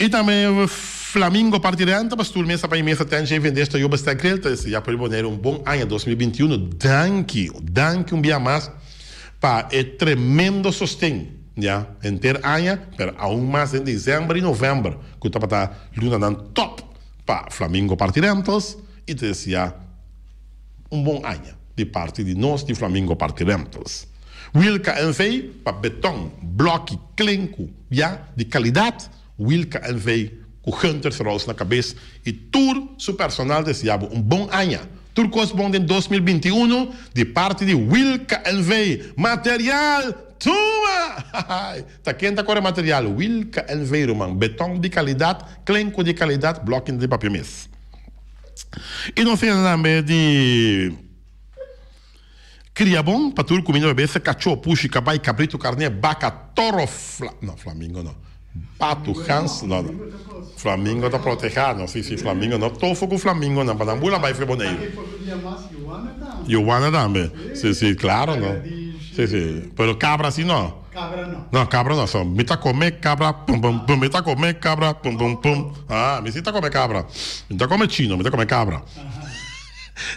I tambe Flamingo parti renta pa stul mesa pa i mesa ten shei vende esta yoba sta grill ta desea pueblo Boneiru un bon aña 2021. Danki, danki un bia mas pa e tremendo sosten. Ya henter aña, pero aun mas den december y november cu tabata lunanan top pa Flamingo Party Rentals y ta desea un bon aña di parti di nos di Flamingo Party Rentals. Wilka NV pa beton, bloki, klenku ya di calidad, Wilka NV cu Gunther Roos na cabes y tur su personal desea bo un bon aña. Tur cos bon den 2021 di parti di Wilka NV. Material tuma! Ta ken ta core material? Wilka NV ruman. Beton di calidad, klenku di calidad, blokkie di papia mes. Y nos tin tambe di Cria bon pa tur cuminda pa besta, cachó, pushi, cabai, cabrito, carné, baca, toro, fla, no, flamingo no, patu, gans, no, no, flamingo ta protehá, no, si, si, flamingo no, tofo cu flamingo nan, pa nan bula bai fe Boneiru. Yuwana tambe, si, si, claro, no, si, si, pero cabra si no. Cabra no. No, cabra no. So, mi ta come cabra, pum pum pum, mi ta come cabra, pum pum pum. Ah, mi si ta come cabra. Mi ta come chino, mi ta come cabra.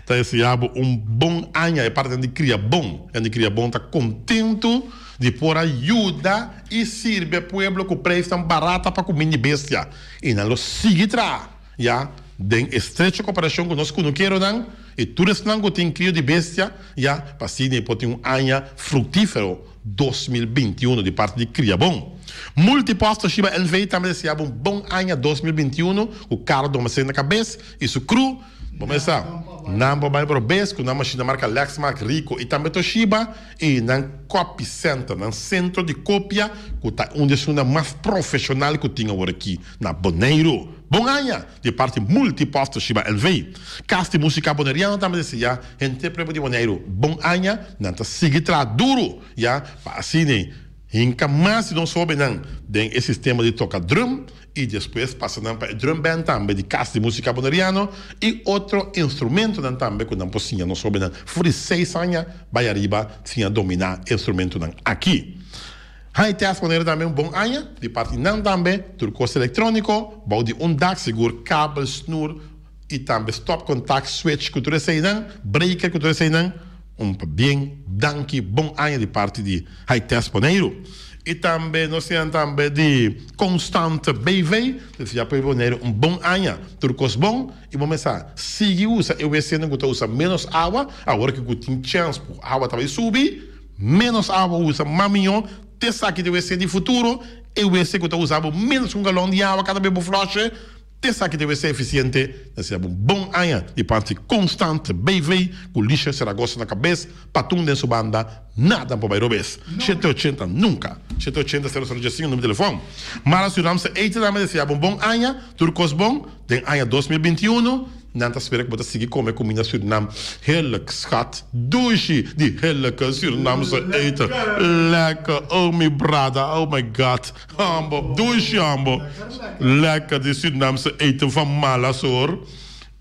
Ta deseá bo un bon aña. E partenan di Cria Bon. Hende di Cria Bon ta contento di por a yuda y sirbi e pueblo cu prijsnan barata pa cuminda di bestia. Y nan lo sigui traha, ya, den estrecho cooperacion cu nos cunukeronan y tur esnan cu tin crio di bestia, ya, pa asina e por tin un aña fructifero 2021 di parti di Cria Bon. Multipost Toshiba NV tambe desea bo un bon aña 2021 cu Carlo Domecé na cabes y su crew. Bo mester sa, nan por bai probes ku nan mashina marka Lexmark, Ricoh i tambe Toshiba i nan copy center, nan sentro di kopia ku ta un di esunnan mas profeshonal ku tin aworakí na Boneiru. Bon aña! Di parti Multipost Toshiba NV. Kas di Musika Boneriano tambe deseá henter pueblo di Boneiru bon aña, nan ta sigui traha duru ya pa asina hinka mas di nos hóbennan den e sistema di toka drum y despues pasa nan pa e drum band tambe di Cas di Musica Boneriano y otro instrumentonan tambe cu nan por siña nos hobennan for di seis aña bay ariba siña domina e instrumentonan aki. High Test Bonaire tambe un bon aña di parti nan tambe tur cos electronico bou di un dak sigur kabel, snoer y tambe stopcontact, switch cu tur eseynan, breaker cu tur eseynan. Un pabien, danki, bon aña di parti di High Test Boneiru. I tambe nos tin tambe di Constant BV, desea pueblo Boneiru un bon aña. Tur kos bon i bo mester sigui usa e wc-nan ku ta usa menos awa, awor ki ku tin chèns ku awa ta bai subi, menos awa usa mas mihó, te esaki ta e wc di futuro, e wc ku ta usa bo menos ku un galòn di awa kada bes bo flòshe. Esaki debe ser eficiente na sea un bon aña di parti Constant BV cu Licia Saragoza na cabes, Patun den su banda, nada por bay robes. 780 nunca. 780 0015 numero telefon. Mara Surinaamse Eten tambe desea bo un bon aña, tur cos bon den aña 2021. Nan ta spera ku bo ta sigui kome kuminda Surinam heerlijk schat. Dushi di heerlijke Surinaamse eten. Lekker. Oh mi brada. Oh my God. Hambo. Dushi hambo. Lekker di Surinaamse eten van Malas hoor.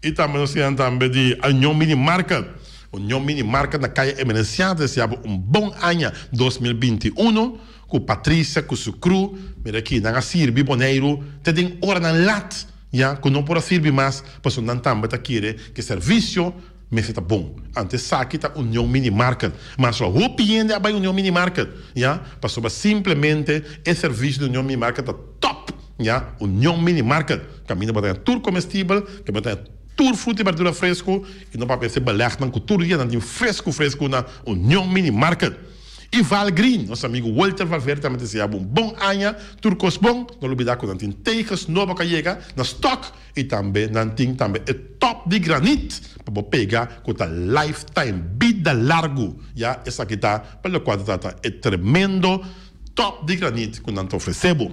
I tambe nos tin tambe di Union Mini Market. Union Mini Market na Kaya Emerenciana ta deseá bo un bon aña 2021 ku Patricia ku su crew. Mira aki nan a sirbi Boneiru te den oranan lat. Ya ku no por a sirbi mas, pasobra nan tambe ta kere ku e servisio mester ta bon. Anto esaki ta Union Mini Market. Mas lo hopi hende a bai Union Mini Market, ya, pasobra simplemente e servisio di Union Mini Market ta top, ya. Union Mini Market, kaminda bo ta haña tur komestibel, kaminda bo ta haña tur fruta i berdura fresku, i no papia esei belegnan ku tur dia nan tin fresku fresku na Union Mini Market. Y Val Green, nos amigo Walter Valverde tambe ta desea bo un bon aña, tur cos bon, no lubida cu nan tin tegels nobo cu a yega na stock y tambe nan tin tambe e top di granit pa bo pega cu ta lifetime, bida largo, ya esaki ta pa locual ta trata e tremendo top di granit cu nan ta ofrece bo.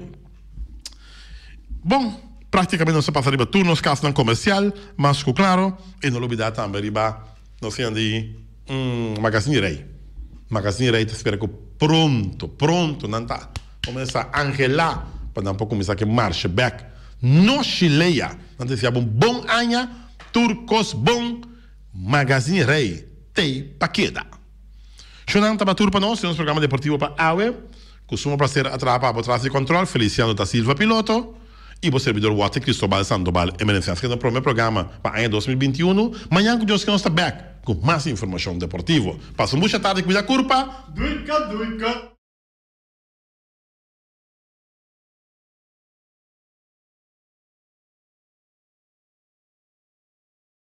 Bon, practicamente nos a pasa riba tur nos casnan comercial, mas cu claro, y no lubida tambe riba nos hende di. Magazine Rey. Magazine Rey ta spera ku pronto, pronto nan ta kuminsá anhelá pa nan por kuminsá ku e marsha bèk. No shilea! Nan ta deseá bo un bon aña, tur kos bon. Magazine Rey t'ei pa keda. Shownan tabata tur pa nos den nos programa deportivo pa awe. Ku sumo plaser a traha pa bo tras di kòntròl, Feliciano da Silva piloto i bo serbidor Walter Cristobal Sandoval Emerencias. Esaki ta nos prome programa pa aña 2021. Mañan ku Dios ke nos ta bèk ku mas informashon deportivo. Pasa un bucha tardi, kuida kurpa. Duika duika.